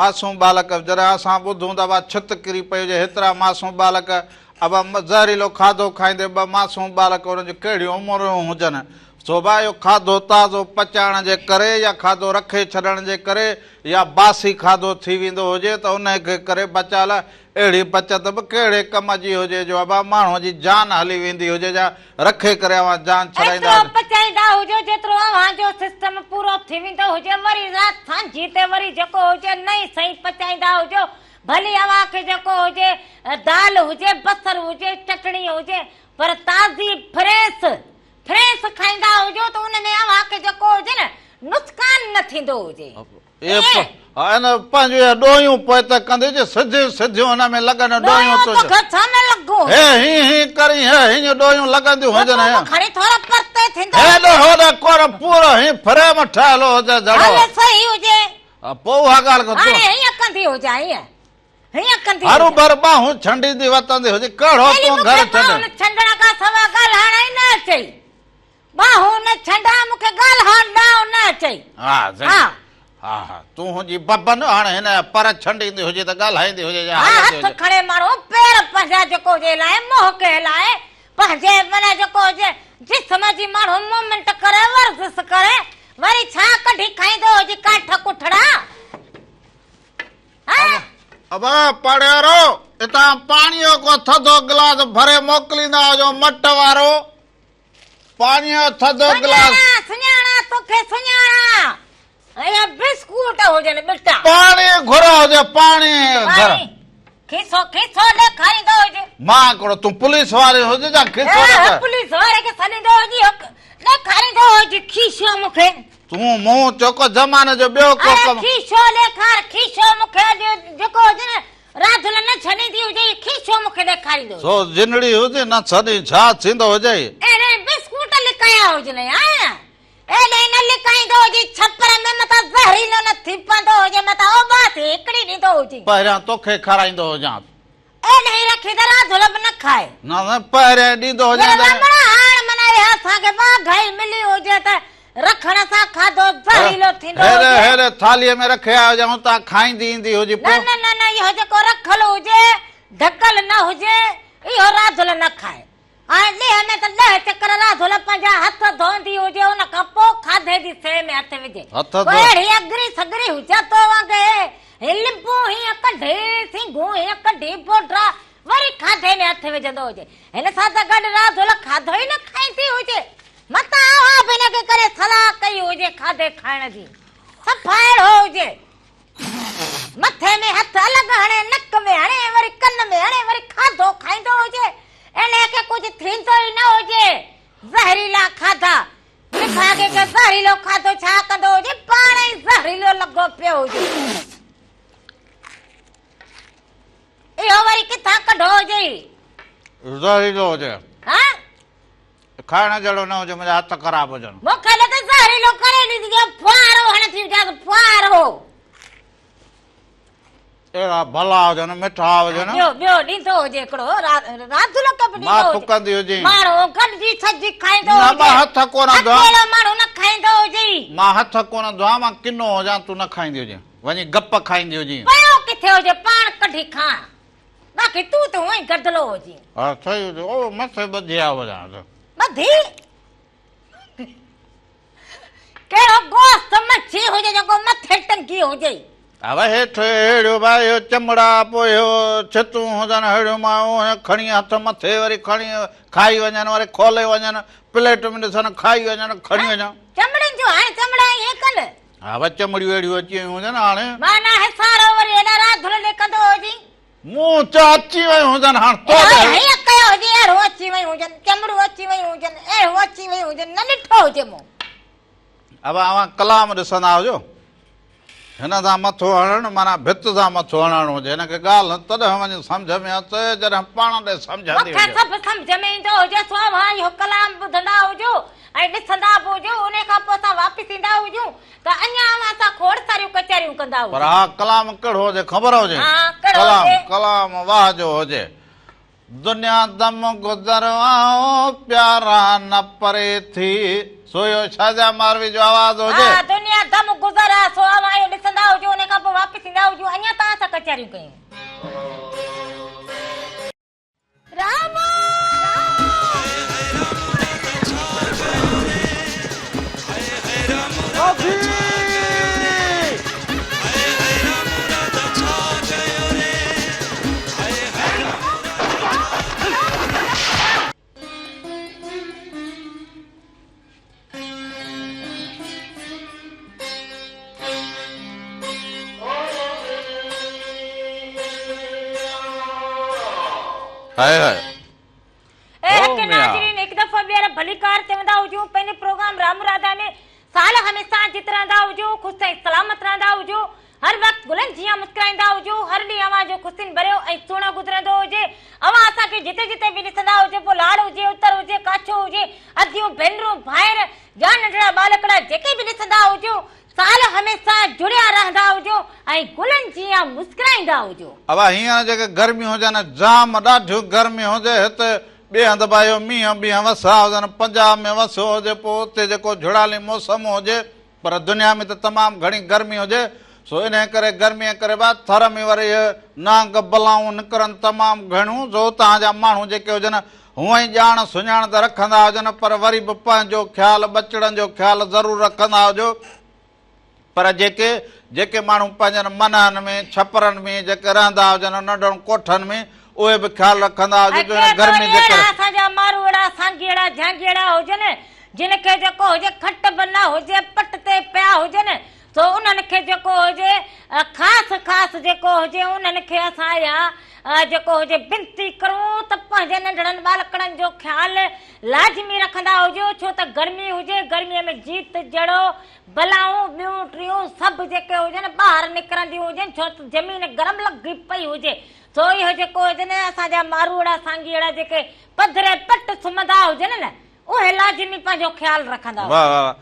A: معصوم ٻالڪ جڏهن اسان ٻڌون ته ابا ڇت ڪري پئي هجي هيترا معصوم ٻالڪ ابا زهريلو کاڌو کائيندي ٻه معصوم ٻالڪ انهن جون ڪهڙيون عمرون هجن سو ڀا اهو کاڌو تازو پچائڻ جي ڪري يا کاڌو رکي ڇڏڻ جي ڪري يا باسي کاڌو ٿي ويندو هجي ته انهي کي ڪري بچاء لاء اهڙي بچت به ڪهڙي ڪم جي هجي جو ابا ماڻهوء جي جان هلي ويندي هجي جا رکي ڪري اوهان جان ڇڏائيندا
B: ايترو
A: هجو.
B: پچائيندا هجو جيترو اوهان جو سسٽم پورو ٿي ويندو هجي وري رات سانجهي تي وري جيڪو هجي نئين سئين پچائيندا هجو ڀلي اوهان کي جيڪو هجي دال هجي بصر هجي چٽڻي هجي پر تازي فريس فريس کائيندا هجو ته ان ۾ اوهان کي جيڪو هجي نه نقصان نه ٿيندو هجي.
A: اهي پنهنجون اهي ڏوهيون پوئتي ڪندي جي سڌيون سڌيون هن ۾ لڳن ڏوهيون
B: ڏوهيون
A: تنهنجون.
B: توکي ڇا ۾ لڳون. لبون
A: هي هين هين ڪرين هي هينيون ڏويون لڳنديون هجن
B: هيا. کڻي ٿورو پرتي ٿيندو
A: هيڏو هوڏو ڪور پورو هين فريم ٺهيل هجي جھڙو.
B: هل صحيح هجي.
A: پوء اها ڳالهه ڪر
B: تون. هاڻي هيئن ڪندي هجان هيئن هيئن ڪندي
A: هرو ڀر ٻانهون ڇنڊيندي وتندي هجي ڪهڙو تون گهر ڇڏ.
B: ٻانهون ڇنڊڻ کان سوا ڳالهائڻ ئي نه اچئي. ٻانهون نه ڇنڊان مون کي ڳالهائڻ ڏانء نه اچئي.
A: ها سائين
B: ها.
A: ها ها تون هجي ببن هاڻي هن جا پر ڇنڊيندي هجي ته ڳالهائيندي هجي يا
B: ها
A: هلندي
B: هٿ
A: هجي.
B: کڻي ماڻهو پير پنهنجا جيڪو هجي هلائي منهن کي هلائي پنهنجي معنيٰ جيڪو هجي جسم جي ماڻهو مومينٽ ڪري ورزش ڪري وري ڇا ڪڍي کائيندو هجي ڪاٺ ڪٺڙا. ها.
A: ابا پاڙيارو اتان پاڻيء جو ڪو ٿڌو گلاس ڀري موڪليندا هجو مٽ وارو. پاڻيء جو ٿڌو گلاس.
B: سڃاڻان سڃاڻان توکي سڃاڻان. اهي بسڪوٽ هجن ٻٽا.
A: پاڻي گهرو هجي پاڻي گهر.
B: پاڻي کيسو کيسو ڏيکاريندو هجي.
A: مان هڪڙو تون پوليس واري هجي جا کيسو ڏيکار.
B: پوليس واري کي سڏيندو هجي ڏيکاريندو هجي کيسو مون کي.
A: تون مون چوڪو زماني جو ٻيو ڪو ڪم.
B: اڙي کيسو ڏيکار کيسو مون کي جيڪو هجي نه راڌل نه ڇڏيندي هجي کيسو مون کي ڏيکاريندو هجي.
A: سو جنڙي هجي نه ڇڏي ڇا ٿيندو هجئي.
B: اهڙي بسڪوٽ لڪايا هجنئي ها ايڏي نه لڪائيندو هجي ڇپر ۾ متان زهريلو نه ٿي پوندو هجي متان اوٻا ٿي هڪڙي ڏيندو هجي.
A: پهريان توکي کارائيندو هجان.
B: ايڏي رکي ته راڌل به نه کائي.
A: نه نه پهريان ڏيندو هجان ته.
B: رمڻا هاڻ معنيٰ اها اسان کي واگهائي ملي هجي ته رکڻ سان کاڌو زهريلو ٿيندو هجي.
A: هيري هيري ٿالهيء ۾ رکي آيو هجان اتان کائيندي ايندي هجي پوء.
B: نه نه نه نه اهو جيڪو رکل هجي ڍڪل نه هجي اهو راڌل نه کائي. ۽ ڏينهن ۾ ته ڏهه چڪر راڌل پنهنجا هٿ ڌوئندي هجي ان کان پوء کاڌي جي سيء ۾ هٿ وجهي.
A: هٿ
B: پوء
A: ڌو.
B: اهڙي اگري سگري هجي تو وانگي هي لبون هيئن ڪڍي، سينگهون هيئن ڪڍي، بوڍا وري کاڌي ۾ هٿ وجهندو هجي. هن سان ته گڏ راڌل کاڌو ئي نه کائيندي هجي. متان اوهان به هن کي ڪڏهن صلاح ڪئي هجي کاڌي کائڻ جي. صفا اهڙو هجي. مٿي ۾ هٿ الڳ هڻي، نڪ ۾ هڻي، وري ڪن ۾ هڻي، وري کاڌو کائيندو هجي. انهيء کي ڪجهه ٿيندو ئي نه هجي. زهريلا کاڌا. نڀاڳي کي زهريلو کاڌو ڇا ڪندو هجي، پاڻ ئي زهريلو لڳو پيو هجي. اهو وري ڪٿان ڪڍو هجئي؟
A: زهريلو هجي.
B: ها؟
A: کائڻ جهڙو نه هجي، منهنجا هٿ خراب هجن.
B: مون کي ته زهريلو ڪري ڏيندي جو ڦوهارو هڻندي هجانس ڦوهارو.
A: اهڙا ڀلا هجن، مٺا هجن.
B: ٻيو ٻيو ڏيندو هجي هڪڙو راڌلو کي به ڏيندو
A: مان
B: هجي.
A: ٿڪندي هجين.
B: ماڻهو گڏجي سڏجي کائيندو
A: نه
B: هجي.
A: مان هٿ ڪونه ڌوئان.
B: اڪيلو ماڻهو نه کائيندو هجي.
A: مان هٿ ڪونه ڌوئان، مان ڪنو هجان، تون نه کائيندي هجين. وڃي گپ کائيندي هجين.
B: پيو ڪٿي هجي پاڻ ڪڍي کان. باقي تون ته هونئن ئي گدلو هجين.
A: ها صحيح هجي. او مٿي ٻڌي آيو هجان.
B: ٻڌي؟ ڪهڙو گوشت مڇي هجي جيڪو مٿي ٽنگي هجي.
A: ها ڀائي هيٺ اهڙيون ڀائي اهو چمڙا پوء اهو ڇتون هجن اهڙيون مايون کڻي هٿ مٿي وري کڻي کائي وڃن وري کولي وڃن پليٽ ۾ ڏسن کائي وڃن کڻي وڃن.
B: چمڙين جون هاڻي چمڙا ائين ڪن.
A: ها ڀائي چمڙيون اهڙيون اچي ويون هجن هاڻي.
B: معنيٰ حصارو وري هيڏا راڌل ڏي ڪندو هجين.
A: مون چا اچي ويون هجن هاڻ تو ڏي.
B: هيئن ڪيو هجي اهڙو اچي ويون هجن چمڙيون اچي ويون هجن اهڙو اچي ويون هجن نه ڏٺو هجي مون.
A: ابا اوهان ڪلام ڏسندا هجو هن سان مٿو هڻڻ معنيٰ ڀت سان مٿو هڻڻ هجي هن کي ڳالهه تڏهن وڃي سمجهه ۾ اچي جڏهن پاڻ ڏي سمجهندي
B: مون کي
A: هجي.
B: سڀ سمجهه ۾ ايندو هجي سو اوهان اهو ڪلام ٻڌندا هجو ۽ ڏسندا به هجو انهي کان پوء اسان واپس ايندا هجون ته اڃا اوهان سان کوڙ ساريون ڪچهريون ڪندا هجون.
A: پر ها ڪلام ڪهڙو هجي خبر هجي؟
B: ها ڪهڙو
A: ڪلام
B: هجي؟
A: ڪلام واهه جو هجي. دنيا دم گذر آئون پيارا نه پري ٿي. سو اهو شازيا ماروي جو آواز هجي.
B: ها دنيا دم گذر آ سو اوهان اهو ڏسندا هجو انهي کان پوء واپس ايندا هجون اڃا توهان سان ڪچهريون ڪيون. راما!
A: High high.
B: اي حق ناظرين هڪ دفعو ٻيهر ڀليڪار چوندا هجون پنهنجي پروگرام رام راڌا ۾ سال هميشه جت رهندا هجو خوش ۽ سلامت رهندا هجو هر وقت گلن جيان مسڪرائيندا هجو هر ڏينهن اوهان جو خوشين ڀريو ۽ سهڻو گذرندو هجي اوهان اسان کي جتي جتي به ڏسندا هجو پوء لاڙ هجي اتر هجي ڪاڇو هجي اديون ڀينرون ڀائر يا ننڍڙا ٻالڪڙا جيڪي به ڏسندا هجو سال هميشه جڙيا رهندا هجو ۽ گلن جيان مسڪرائيندا هجو.
A: ابا هينئر جيڪي گرميون هجن جام ڏاڍيون گرميون هجي هت ٻئي هنڌ به اهو مينهن بينهن وسيا هجن پنجاب ۾ وسيو هجي پوء اتي جيڪو جهڙالي موسم هجي پر دنيا ۾ ته تمام گهڻي گرمي هجي سو انهي ڪري گرميء ڪري به ٿر ۾ وري اهي نانگ بلائون نڪرن تمام گهڻيون سو اتان جا ماڻهو جيڪي هجن هونئن ئي ڄاڻ سڃاڻ ته رکندا هجن پر وري به پنهنجو خيال ٻچڙن جو خيال ضرور رکندا هجو پر جيڪي جيڪي ماڻهو پنهنجن منهن ۾ ڇپرن ۾ جيڪي رهندا هجن ننڍن ڪوٺن ۾ اهي به خيال رکندا
B: هجو جو هن گرمي جي ڪري. اسان جا ماروئڙا سانگيئڙا جهانگيئڙا هجن جن کي جيڪو هجي کٽ به نه هجي پٽ تي پيا هجن سو انهن کي جيڪو هجي خاص خاص جيڪو هجي انهن کي اسان اها جيڪو هجي بنتي ڪرون ته پنهنجي ننڍڙن ٻالڪڙن جو خيال لازمي رکندا هجو ڇو ته گرمي هجي گرمي ۾ جيت جڙو بلائون ٻيون ٽيون سڀ جيڪي هجن ٻاهر نڪرنديون هجن ڇو ته زمين گرم لڳي پئي هجي سو اهو جيڪو هجن اسان جا ماروئڙا سانگيئڙا جيڪي پڌري پٽ سمهندا هجن نه اهي لازمي پنهنجو خيال رکندا هجن.
A: واه واه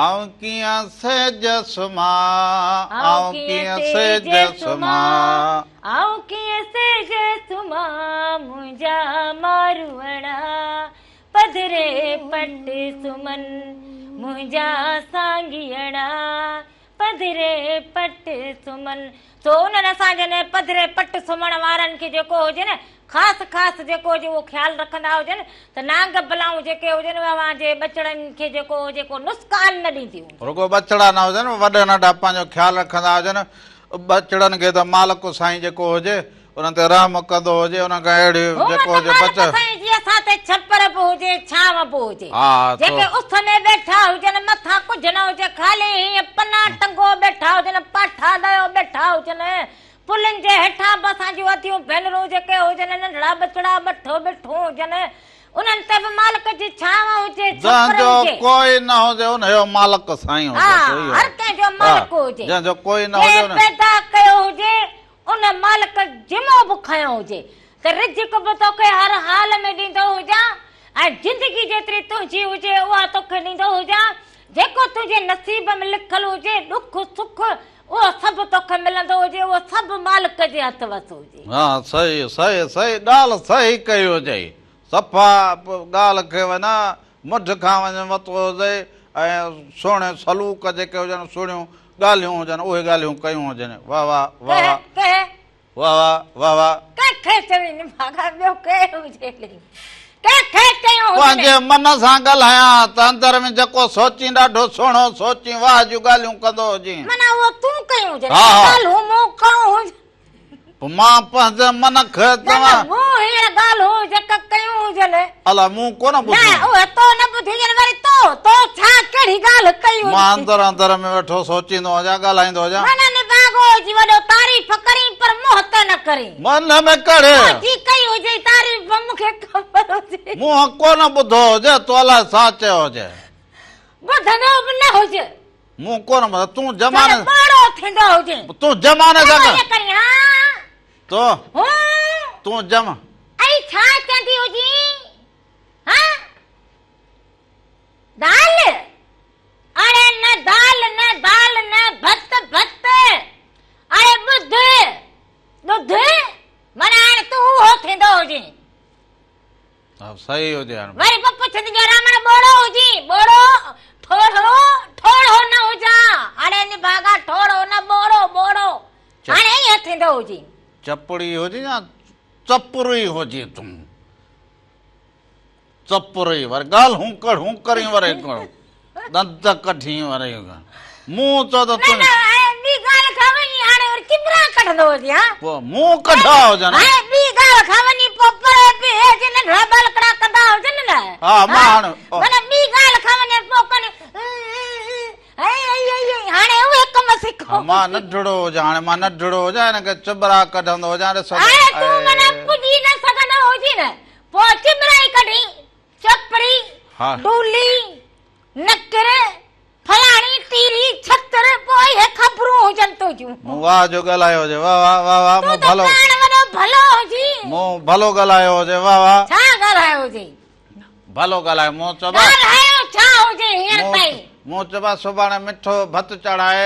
A: آئون ڪيئن سيج سمهان آئون ڪيئن سيج سمهان.
B: آئون ڪيئن سيج سمهان منهنجا ماروئڙا پڌري پٽ سمهن منهنجا سانگيئڙا پڌري پٽ سمهن. سو انهن اسان جن پڌري پٽ سمهڻ وارن کي جيڪو هجي نه خاص خاص جيڪو هجي اهو خيال رکندا هجن ته نانگ بلائون جيڪي هجن اهي اوهان جي ٻچڙن کي جيڪو هجي ڪو نسقان نه ڏينديون.
A: رڳو ٻچڙا نه هجن وڏا ننڍا پنهنجو خيال رکندا هجن ٻچڙن کي ته مالڪ سائين جيڪو هجي انهن تي رحم ڪندو هجي انهن کان اهڙي
B: هونء
A: جيڪو
B: ته
A: هجي
B: مالڪ
A: بچ.
B: سائين جي اسان تي ڇپر به هجي ڇانو به هجي
A: ها تو.
B: جيڪي اس ۾ ويٺا هجن مٿان ڪجهه نه هجي خالي هيئن پنا ٽنگو ٻيٺا هجن پاٺا ڏيو ٻيٺا هجن پلن جي هيٺان به اسان جون اديون ڀينرون جيڪي هجن ننڍڙا ٻچڙا ٻٺو ٻٺون هجن انهن تي به مالڪ جي ڇانو هجي
A: جنهن
B: ڇپر
A: جو
B: هجي.
A: ڪوئي نه هجي انهي جو مالڪ سائين هجي
B: ها
A: سو اهو
B: هر ڪنهن جو
A: ها
B: مالڪ هجي
A: جنهن جو ڪوئي نه هجي
B: جنهن
A: ان.
B: پيدا ڪيو هجي ان مالڪ جمعو به کنيو هجي ته رزق به توکي هر حال ۾ ڏيندو هجان ۽ زندگي جيتري تنهنجي هجي اها توکي ڏيندو هجان، جيڪو تنهنجي نصيب ۾ لکيل هجي ڏک سک اهو سڀ توکي ملندو هجي اهو سڀ مالڪ جي هٿ وس هجي.
A: ها صحيح صحيح صحيح ڳالهه صحيح ڪئي هجئي صفا ڳالهه کي وڃ منڍ کان وڃ وتو هجئي ۽ سهڻي سلوڪ جيڪي هجن سهڻيون ڳالهيون هجن اهي ڳالهيون ڪيون هجن واه واه واه واه
B: ڪنهن
A: واه واه واه واه.
B: ڪنهن کي چوين نڀاڳا ٻيو ڪير هجي ڪنهن کي چيون هجن.
A: پنهنجي من سان ڳالهايان ته اندر ۾ جيڪو سوچين ڏاڍو سهڻو سوچين واه جون ڳالهيون ڪندو هجين.
B: معنيٰ اهو تون ڪيون هجن ها ها. ڳالهيون مون ڪيون هجن.
A: پوء مان پنهنجي من کي
B: نه نه
A: چوان.
B: مون هينئر ڳالهيون جيڪا ڪيون هجن.
A: الا مون ڪونه
B: نه
A: ٻڌيون.
B: اهي تو نه ٻڌيون هجن وري تو تو ڇا ڪهڙي ڳالهه ڪئي هجي.
A: مان اندر اندر ۾ ويٺو سوچيندو هجان ڳالهائيندو هجان.
B: معنيٰ نڀاڳو هجي وڏو تعريف ڪرين پر منهن ته نه ڪرين.
A: من ۾ ڪهڙي.
B: منهنجي ڪئي هجي تعريف مون کي خبر هجي.
A: مون ڪونه ٻڌو هجي تو الائي ڇا چيو هجي.
B: ٻڌندو به نه هجي.
A: مون ڪونه ٻڌو تون زماني.
B: جڏهن ٻاڙو ٿيندو هجين.
A: تون زماني سان
B: ته ائين ڪرين ها.
A: تو.
B: هون.
A: تون جم.
B: ائي ڇا چوندي هجين ها. دال. اڙي نه دال نه دال نه ڀت ڀت. اڙي ٻڌ ڏڌ معنيٰ هاڻي تون اهو ٿيندو هجين.
A: ها صحيح هجي هاڻي.
B: وري به پڇندي جو رامڻ ٻوڙو هجين ٻوڙو ٺوڙهو ٺوڙهو نه هجان اڙي نڀاڳا ٺوڙهو نه ٻوڙو ٻوڙو هاڻي ائين ٿيندو هجين.
A: چپڙي هجين يا چپري هجين تون چپري وري ڳالهون ڪڙهون ڪرين وري ڏند ڪڍين وري مون چيو ته
B: نه نه هاڻي ٻي ڳالهه کان وڃي هاڻي وري چٻرا ڪڍندو هجي ها.
A: پوء مون ڪڍيا هجن.
B: هاڻي ٻي ڳالهه کان وڃي پوء پري بيهي جي ننڍڙا ٻالڪڙا ڪندا هجن نه.
A: ها مان هاڻي.
B: معنيٰ ٻي ڳالهه کان وڃي پوء ڪن هاڻي اهي ڪم سکو.
A: مان ننڍڙو هجان هاڻي مان ننڍڙو هجان هن کي چٻرا ڪڍندو هجان ڏس.
B: هاڻي تون معنيٰ پڄي نه سگهندو هجين نه پوء چٻرا ئي ڪڍين چپري ڊولي نڪر فلاڻي ٽيري ڇتر پوء اهي خبرون هجن تنهنجون.
A: مون واهه جو ڳالهايو هجي واه واه واه واه مون
B: تون ته
A: ڀلو.
B: پاڻ وڏو ڀلو هجين.
A: مون ڀلو ڳالهايو هجي واهه واهه.
B: ڇا ڳالهايو هجي؟
A: ڀلو ڳالهايو مون چئبا.
B: ڳالهايو ڇا هجي هينئر تائين؟
A: مون چئبا سڀاڻي مٺو ڀت چاڙهائي،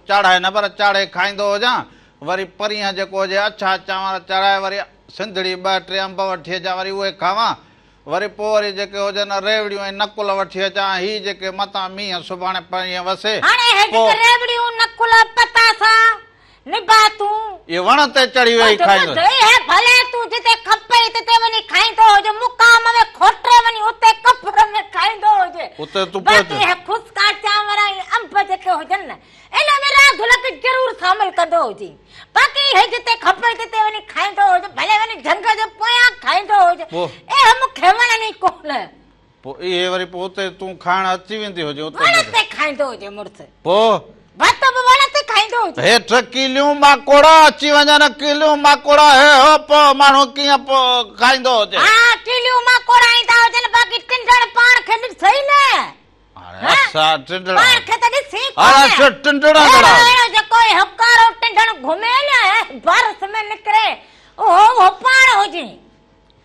A: چاڙهائي نه پر چاڙهي کائيندو هجان، وري پرينهن جيڪو هجي اڇا چانور چاڙهائي وري سنڌڙي ٻه ٽي انب وٺي اچان وري اهي کاوان، وري پوء وري جيڪي هجن ريوڙيون ۽ نقل وٺي اچان، هي جيڪي متان مينهن سڀاڻي پرينهن وسي،
B: هاڻي هي
A: پوء.
B: جيڪي ريوڙيون، نقل، پتاسا، نباتون.
A: اهي وڻ تي چڙهي ويهي
B: ٻڌ
A: کائيندو.
B: ٻڌ اهي ڀلي تون جتي کپئي تتي وڃي کائيندو هج، مقام ۾ کوٽي وڃي اتي قبر ۾ کائيندو هج.
A: اتي تون پهچ.
B: باقي اهي خسڪا چانور ۽ انب جيڪي هجن نه، ان ۾ راڌل کي ضرور شامل ڪندو هجين. باقي اهي جتي کپئي تتي وڃي کائيندو هج، ڀلي وڃي جهنگ جي پويان کائيندو هج.
A: پوء.
B: اهي مون کي وڻن ئي ڪونه.
A: پوء اهي وري پوء اتي تون کائڻ اچي ويندي هجين اتي
B: وڻ تي کائيندو هجي مڙس.
A: پوء.
B: ڀت به وڻ تي کائيندو هجي.
A: هيٺ ڪيليون ماڪوڙا اچي وڃن ڪيليون ماڪوڙا هي هو پوء ماڻهو ڪيئن پوء کائيندو هجي.
B: ها ڪيليون ماڪوڙا ايندا هجن باقي ٽنڊڻ پاڻ کي ڏسي نه.
A: هاڻي اسان ٽنڊڻ.
B: پاڻ کي ته ڏسي ڪونه.
A: هاڻي اسان ٽنڊڻ جهڙا.
B: اهڙو اهڙو جيڪو هي ڪارو ٽنڊڻ گهمي نه بارس ۾ نڪري اهو اهو پاڻ هجي.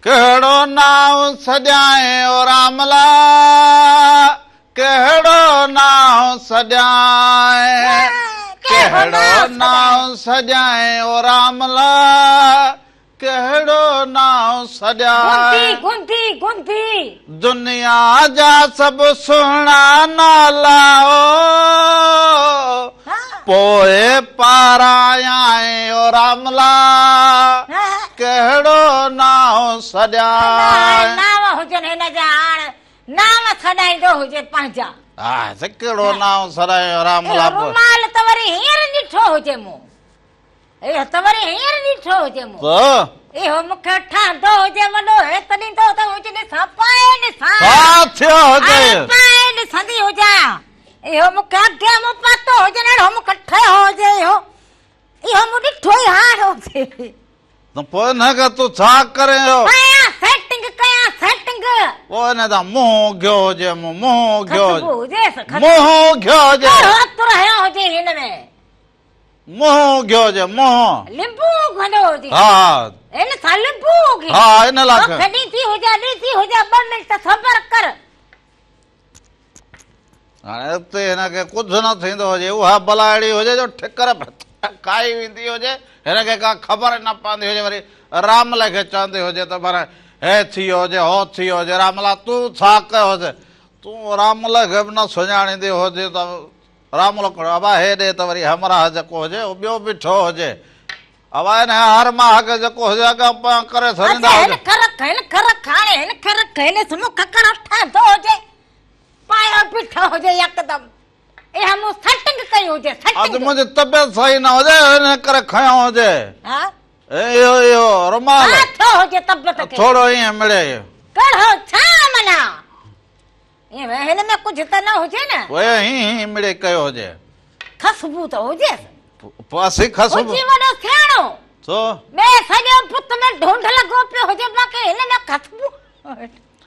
A: ڪهڙو نانء سڏيانء او راملا ڪهڙو نانء سڏيانء ڪهڙو نانء سڏيانء او راملا ڪهڙو نانء سڏيانء.
B: گنڌي گنڌي گنڌي.
A: دنيا جا سڀ سهڻا نالا او پوء پارايانء او راملا ڪهڙو نانء سڏيانء.
B: نانء هجن هن جا هاڻ نانء سڏائيندو هجي پنهنجا.
A: ها سائين ڪهڙو نانء سڏايان او راملا.
B: اهو رومال ته وري هينئر ڏٺو هجي مون. اهو ته وري هينئر ڏٺو هجي مون.
A: ته.
B: اهو مون کي ٺهندو هجي وڏو هيت ڏيندو ته هجي ڏسان پائي ڏسان.
A: ڇا ٿيو هجي.
B: اڙي پائي ڏسندي هجان. اهو مون کي اڳي مون پاتو هجي نه اهڙو مون کي ٺهيو هجي اهو. اهو مون ڏٺو ئي هاڻ هجي.
A: ته پوء ان کي تون ڇا ڪرين اهو.
B: پايان سيٽنگ ڪيان سيٽنگ.
A: پوء ان تان منهن اگهيو هجي مون منهن اگهيو هجي.
B: خشبو هجيس خشبو.
A: منهن اگهيو هجي.
B: ڪهڙو عطر هنيو هجي هن ۾.
A: منهن اگهيو هجي منهن.
B: لنبو اگهندو هجي.
A: ها.
B: هن سان لنبو اگهي.
A: ها ان لاء.
B: توکي ڏيندي هجان ڏيندي هجان ٻه منٽ صبر ڪر.
A: هاڻي اتي هن کي ڪجهه نه ٿيندو هجي اها بلا اهڙي هجي جو ٺڪر کائي ويندي هجي هن کي ڪا خبر نه پوندي هجي وري راملي کي چوندي هجي ته پر هي ٿي ويو هجي هو ٿي ويو هجي راملا تون ڇا ڪيو هجي تون راملي کي به نه سڃاڻيندي هجي ته راملو ڪهڙو ابا هيڏي ته وري همراهه جيڪو هجي اهو ٻيو بيٺو هجي ابا ان هر ماهه کي جيڪو هجي اڳيان پويان ڪري ڇڏيندا
B: هجن. هن کي رک هن کي رک هاڻي هن کي رک هن سمهه ککڙو ٺهندو هجي پايو بيٺو هجي يڪدم اها مون سيٽنگ ڪئي هجي
A: اڄ
B: سيٽنگ.
A: منهنجي طبيعت صحيح نه هجي ان ڪري کنيو هجي.
B: ها
A: اهو اهو رومال.
B: ڇا ٿيو هجي طبيعت کي.
A: ٿورو ائين مڙي.
B: ڪهڙو ڇا معنيٰ. هن ۾ ڪجهه ته نه هجي نه.
A: پوء هين هين مڙئي ڪيو هجي.
B: خشبو ته هجيس.
A: پوء اسين خشبو.
B: هجي وڏو سياڻو.
A: ڇو؟
B: ٻئي سڄو بت ۾ ڍونڍ لڳو پيو هجي باقي هن ۾ خشبو.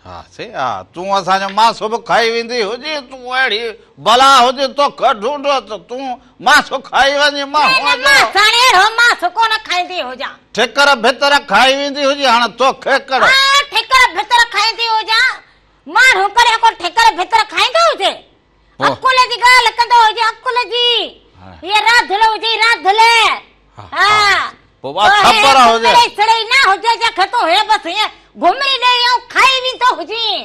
A: ها سي ها تون اسان جو ماسو به کائي ويندي هجي تون اهڙي بلا هجي توکي ڍونڍ ته تون ماسو کائي وڃي مان
B: نه نه مان ساڻي اهڙو ماسو ڪونه کائيندي هجان.
A: ٺڪر ڀتر کائي ويندي هجي هاڻ توکي ڪهڙو.
B: ها ٺڪر ڀتر کائيندي هجان. ماڻهو ڪڏهن ڪو ٺڪر ڀتر کائيندو هجي؟ عقل جي ڳالهه ڪندو هجي عقل جي. هيء راڌل هجي راڌل. ها.
A: پوء اها خبر هجي.
B: سڙئي سڙئي نه هجي جنهن کي تون هي بس هيئن گهمري ڏيئي ۽ کائي ويندو هجين.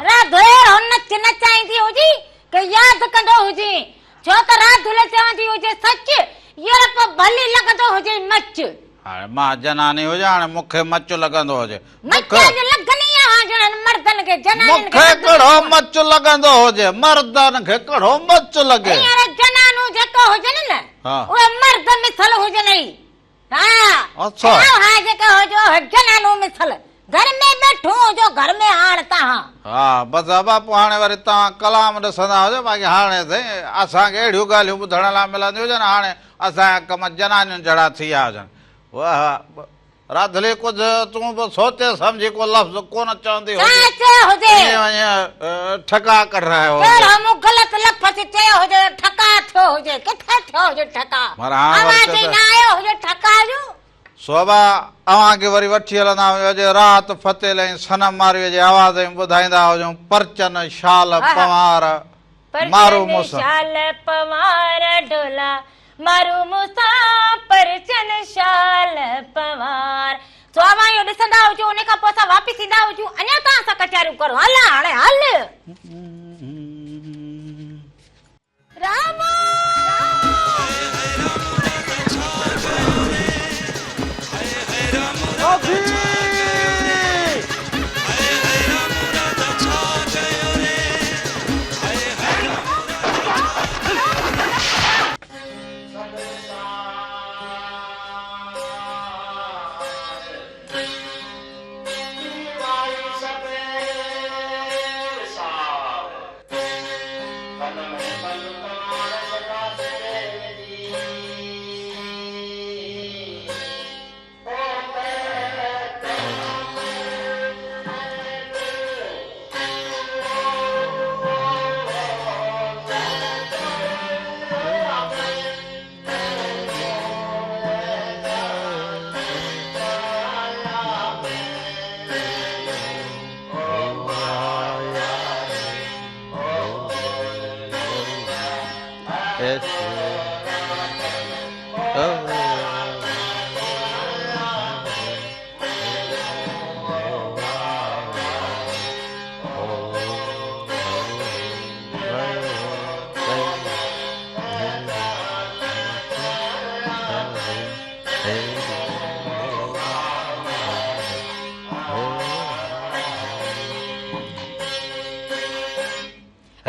B: راڌل اهڙو نچ نچائيندي هجي ڪي ياد ڪندو هجين. ڇو ته راڌل چوندي هجي سچ، يورپ ڀلي لڳندو هجي مچ.
A: هاڻي مان جناني هجان هاڻي مون کي مچ لڳندو هجي.
B: مچ اڄ لڳن ئي اوهان جهڙن مردن کي جنانين
A: مون
B: کي
A: کي
B: لڳندو
A: ڪهڙو
B: ڪونه.
A: مچ لڳندو هجي مردن کي ڪهڙو مچ لڳي.
B: هينئر جنانون جيڪو هجن نه اهي مرد مثل هجن ئي ها
A: اڇا.
B: ۽ اوهان جيڪي هجو اهي جنانون مثل گهر ۾ ويٺو هجو گهر ۾ هاڻ توهان.
A: ها بس ابا پوء هاڻي وري توهان ڪلام ڏسندا هجو باقي هاڻي سائين اسان کي اهڙيون ڳالهيون ٻڌڻ لاء ملنديون هجن هاڻي اسان جا ڪم جنانين جهڙا ٿي ويا هجن. واه راڌلي ڪجهه تون به سوچي سمجهي ڪو لفظ ڪونه چوندي
B: ڇا چيو هجي؟
A: ائين وڃي ٺڪاء ڪڍرايو هجي.
B: ڪهڙو مون غلط لفظ چيو هجي جو ٺڪاء ٿيو هجي؟ ڪٿي ٿيو هجي ٺڪاء؟
A: پر هاڻ
B: اوهان
A: وري
B: جي نه آيو هجي ٺڪاء جو؟
A: سو ابا اوهان کي وري وٺي هلندا هجون اڄ رات فتيل ۽ صنم مارويء جي آواز ۾ ٻڌائيندا هجون پرچن شال پنوار مارو
B: پرچن
A: مون سان.
B: شال پنوار ڍولا مارو مون سان پرچن شال پنوار. سو اوهان اهو ڏسندا هجو ان کان پوء اسان واپس ايندا هجون اڃا توهان سان ڪچهريون ڪرون هل هاڻي هل. رامو!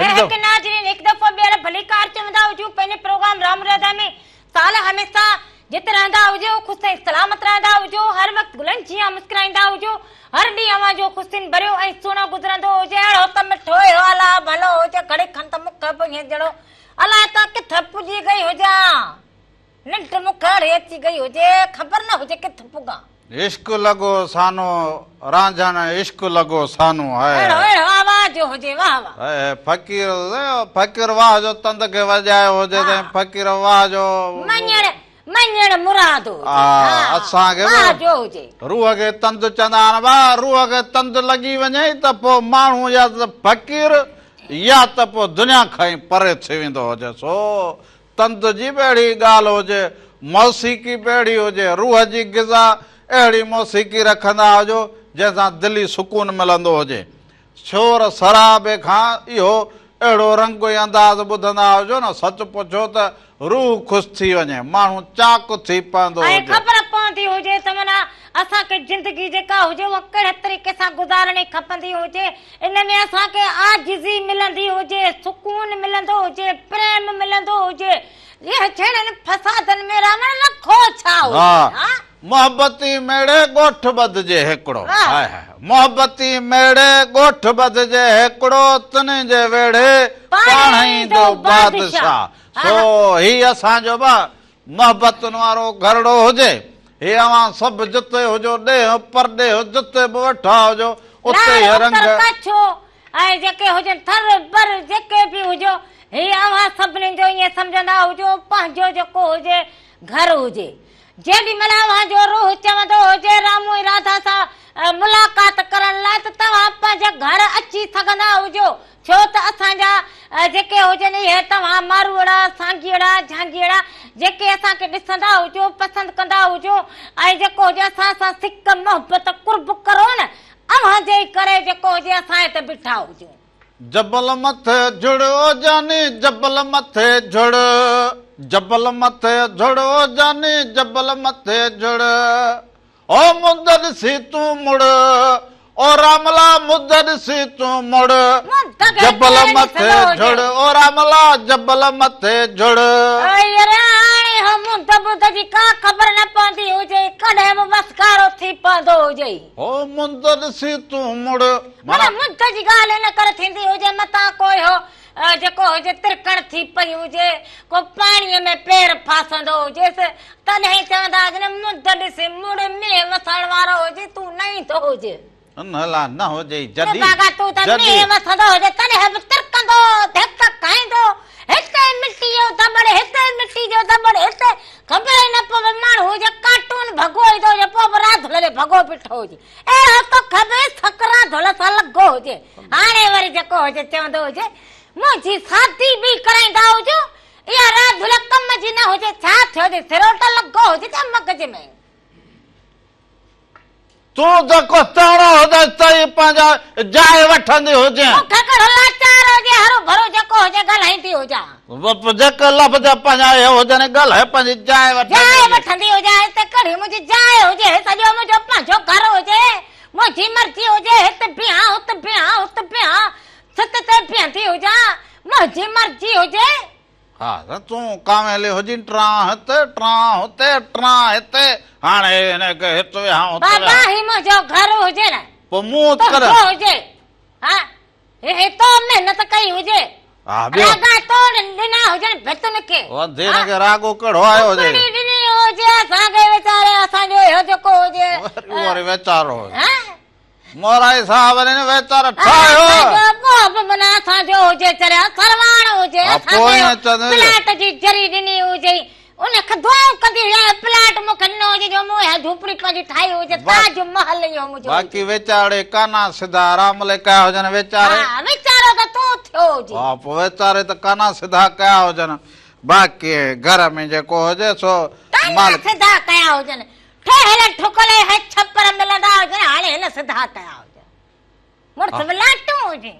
B: هڪ ناظرين هڪ دفعو ٻيهر ڀليڪار چوندا هجون پنهنجي پروگرام رام راڌا ۾ سال هميشه جت رهندا هجو خوش ۽ سلامت رهندا هجو هر وقت گلن جيان مسڪرائيندا هجو هر ڏينهن اوهان جو خوشين ڀريو ۽ سهڻو گذرندو هجي اهڙو ته مٺو اهڙو الله ڀلو هجي گهڙي کن ته مون کي به ائين جهڙو الائي ته ڪٿ پڄي گئي هجان ننڊ مون کي اهڙي اچي گئي هجي خبر نه هجي ڪٿ پڳان.
A: عشق لڳو سانو رانجهڻ عشق لڳو سانو هاء
B: اهڙو اهڙو آواز جو هجي واه واه.
A: هاء فقير فقير واه جو تند کي وڄايو هجي ته فقير واه جو.
B: مڃڻ مڃڻ مراد هجي ها
A: اسان کي
B: واه جو هجي.
A: روح کي تند چوندا آهن ڀاء روح کي تند لڳي وڃي ته پوء ماڻهو يا ته فقير يا ته پوء دنيا کان ئي پري ٿي ويندو هجي سو تند جي به اهڙي ڳالهه هجي، موسيقي به اهڙي هجي، روح جي غذا اهڙي موسيقي رکندا هجو، جنهن سان دلي سڪون ملندو هجي. شور شرابي کان اهو اهڙو رنگ ۽ انداز ٻڌندا هجو نه، سچ پڇو ته روح خوش ٿي وڃي، ماڻهو چاڪ ٿي پوندو
B: ۽
A: هجي.
B: خبر پوندي هجي ته معنيٰ اسان کي زندگي جيڪا هجي اها ڪهڙي طريقي سان گذارڻي کپندي هجي. ان ۾ اسان کي عاجزي ملندي هجي، سڪون ملندو هجي، پريم ملندو هجي. اهي جهڙن فسادن ۾ رهڻ رکو ڇا هجي ها.
A: محبتي ميڙي ڳوٺ ٻڌجي هيڪڙو. هاء هاء محبتي ميڙي ڳوٺ ٻڌجي هيڪڙو، تنهن جي ويڙهي پاڻ ايندو بادشاهه. سو هي اسان جو به محبتن وارو گهرڙو هجي. هي اوهان سڀ جتي هجو، ڏيهه پرڏيهه جتي به ويٺا هجو، اتي
B: لاڙ
A: هي رنگ.
B: اتر ڪڇ ۽ جيڪي هجن ٿر بر جيڪي به هجو، هي اوهان سڀني جو ائين سمجهندا هجو پنهنجو جيڪو هجي گهر هجي. جيڏي مهل اوهان جو روح چوندو هجي رامو ۽ راڌا سان ملاقات ڪرڻ لاء ته توهان پنهنجي گهر اچي سگهندا هجو. ڇو ته اسان جا جيڪي هجن اهي توهان ماروئڙا، سانگيئڙا، جهانگيئڙا جيڪي اسان کي ڏسندا هجو، پسند ڪندا هجو ۽ جيڪو هجي اسان سان سڪ، محبت، قرب ڪرو نه اوهان جي ئي ڪري جيڪو هجي اسان هتي بيٺا هجون.
A: جبل مٿي جھڙ او جاني جبل مٿي جھڙ جبل مٿي جھڙ او جاني جبل مٿي جھڙ او مند ڏسي تون مڙ، او راملا مند ڏسي تون مڙ، جبل مٿي جھڙ، او راملا جبل مٿي جھڙ.
B: اي يار هاڻي هو مند بند جي ڪا خبر نه پوندي هجئي، ڪڏهن به وسڪارو ٿي پوندو هجئي.
A: هو مند ڏسي تون مڙ.
B: معنيٰ مند جي ڳالهه ان ڪري ٿيندي هجي متان ڪو اهو جيڪو هجي ترڪڻ ٿي پئي هجي، ڪو پاڻيء ۾ پير ڦاسندو هجيس، تڏهن چوندا هجن مند ڏسي مڙ مينهن وسڻ وارو هجي تون نه ايندو هج.
A: ان لاء نه هجئي جڏي
B: نڀاڳا تون ته
A: جڏي.
B: مينهن وسندو هجي تڏهن به ترڪندو، ڌڪ کائيندو، هتي مٽي جو ڌٻڙ هتي مٽي جو ڌٻڙ هتي خبر ئي نه پوي ماڻهو هجي ڪارٽون ڀڳو ايندو هجي پوء به راڌل ڏي ڀڳو بيٺو هجي اهڙو توکي به سڪ راڌل سان لڳو هجي هاڻي وري جيڪو هجي چوندو هجي منهنجي شادي به ڪرائيندا هجو اها راڌل ڪم جي نه هجي ڇا ٿيو جي سروٽ لڳو هجي ڇا مغز ۾.
A: تون ته ڪو تاڻو هجين ته ئي پنهنجا جاء وٺندي هجين.
B: مون کي ڪهڙو لاچار هجي هرو ڀرو جيڪو هجي ڳالهائيندي هجان.
A: جيڪي لفظ پنهنجا اهي هجن ڳالهائي پنهنجي جاء وٺندي
B: جاء وٺندي هجان هتي ڪهڙي منهنجي جاء هجي هي سڄو منهنجو پنهنجو گهر هجي منهنجي مرضي هجي هت بيهان هت بيهان هت بيهان ڇت تي بيهندي هجان منهنجي مرضي هجي.
A: ها ته تون ڪانويلي هجين ٽران هتي ٽران هتي ٽران هتي هاڻي هن کي هت ويهان هت ويهان.
B: بابا هي منهنجو گهر هجي نه
A: پوء مون ڪر
B: تنهنجو هجي ها هي تو محنت ڪئي هجي
A: ها ٻيو
B: راڳا تو ڏنا هجن ڀتن کي
A: وڌي هن کي راڳو ڪهڙو آيو هجي
B: ڪڪڙي ڏني هجي اسان کي ويچاري اسان جو اهو جيڪو هجي
A: وري وري ويچارو هجي
B: ها
A: مورائي صاحب ني ويچار ٺاهيو.
B: اسان جو پوء به منا اسان جو هجي چريا سرواڻ هجي اسان کي پلاٽ جي جري ڏني هجي ان کي دعائون ڪندي هجان پلاٽ مون کي ڏنو هجي جو مون اها جهوپڙي پنهنجي ٺاهي هجي تاج محل اهو منهنجو
A: باقي ويچاري ڪانا سڌا آرام لئي ڪيا هجن ويچاري
B: ها ويچارو ته تون ٿيو هجي
A: ها پوء ويچاري ته ڪانا سڌا ڪيا هجن باقي گهر ۾ جيڪو هجي سو
B: ڪانا سڌا ڪيا هجن ٺهيل ٺڪل اهي ڇپر ملندا هجن هاڻي هن سڌا ڪيا هجن مڙس به لاٽون هجي.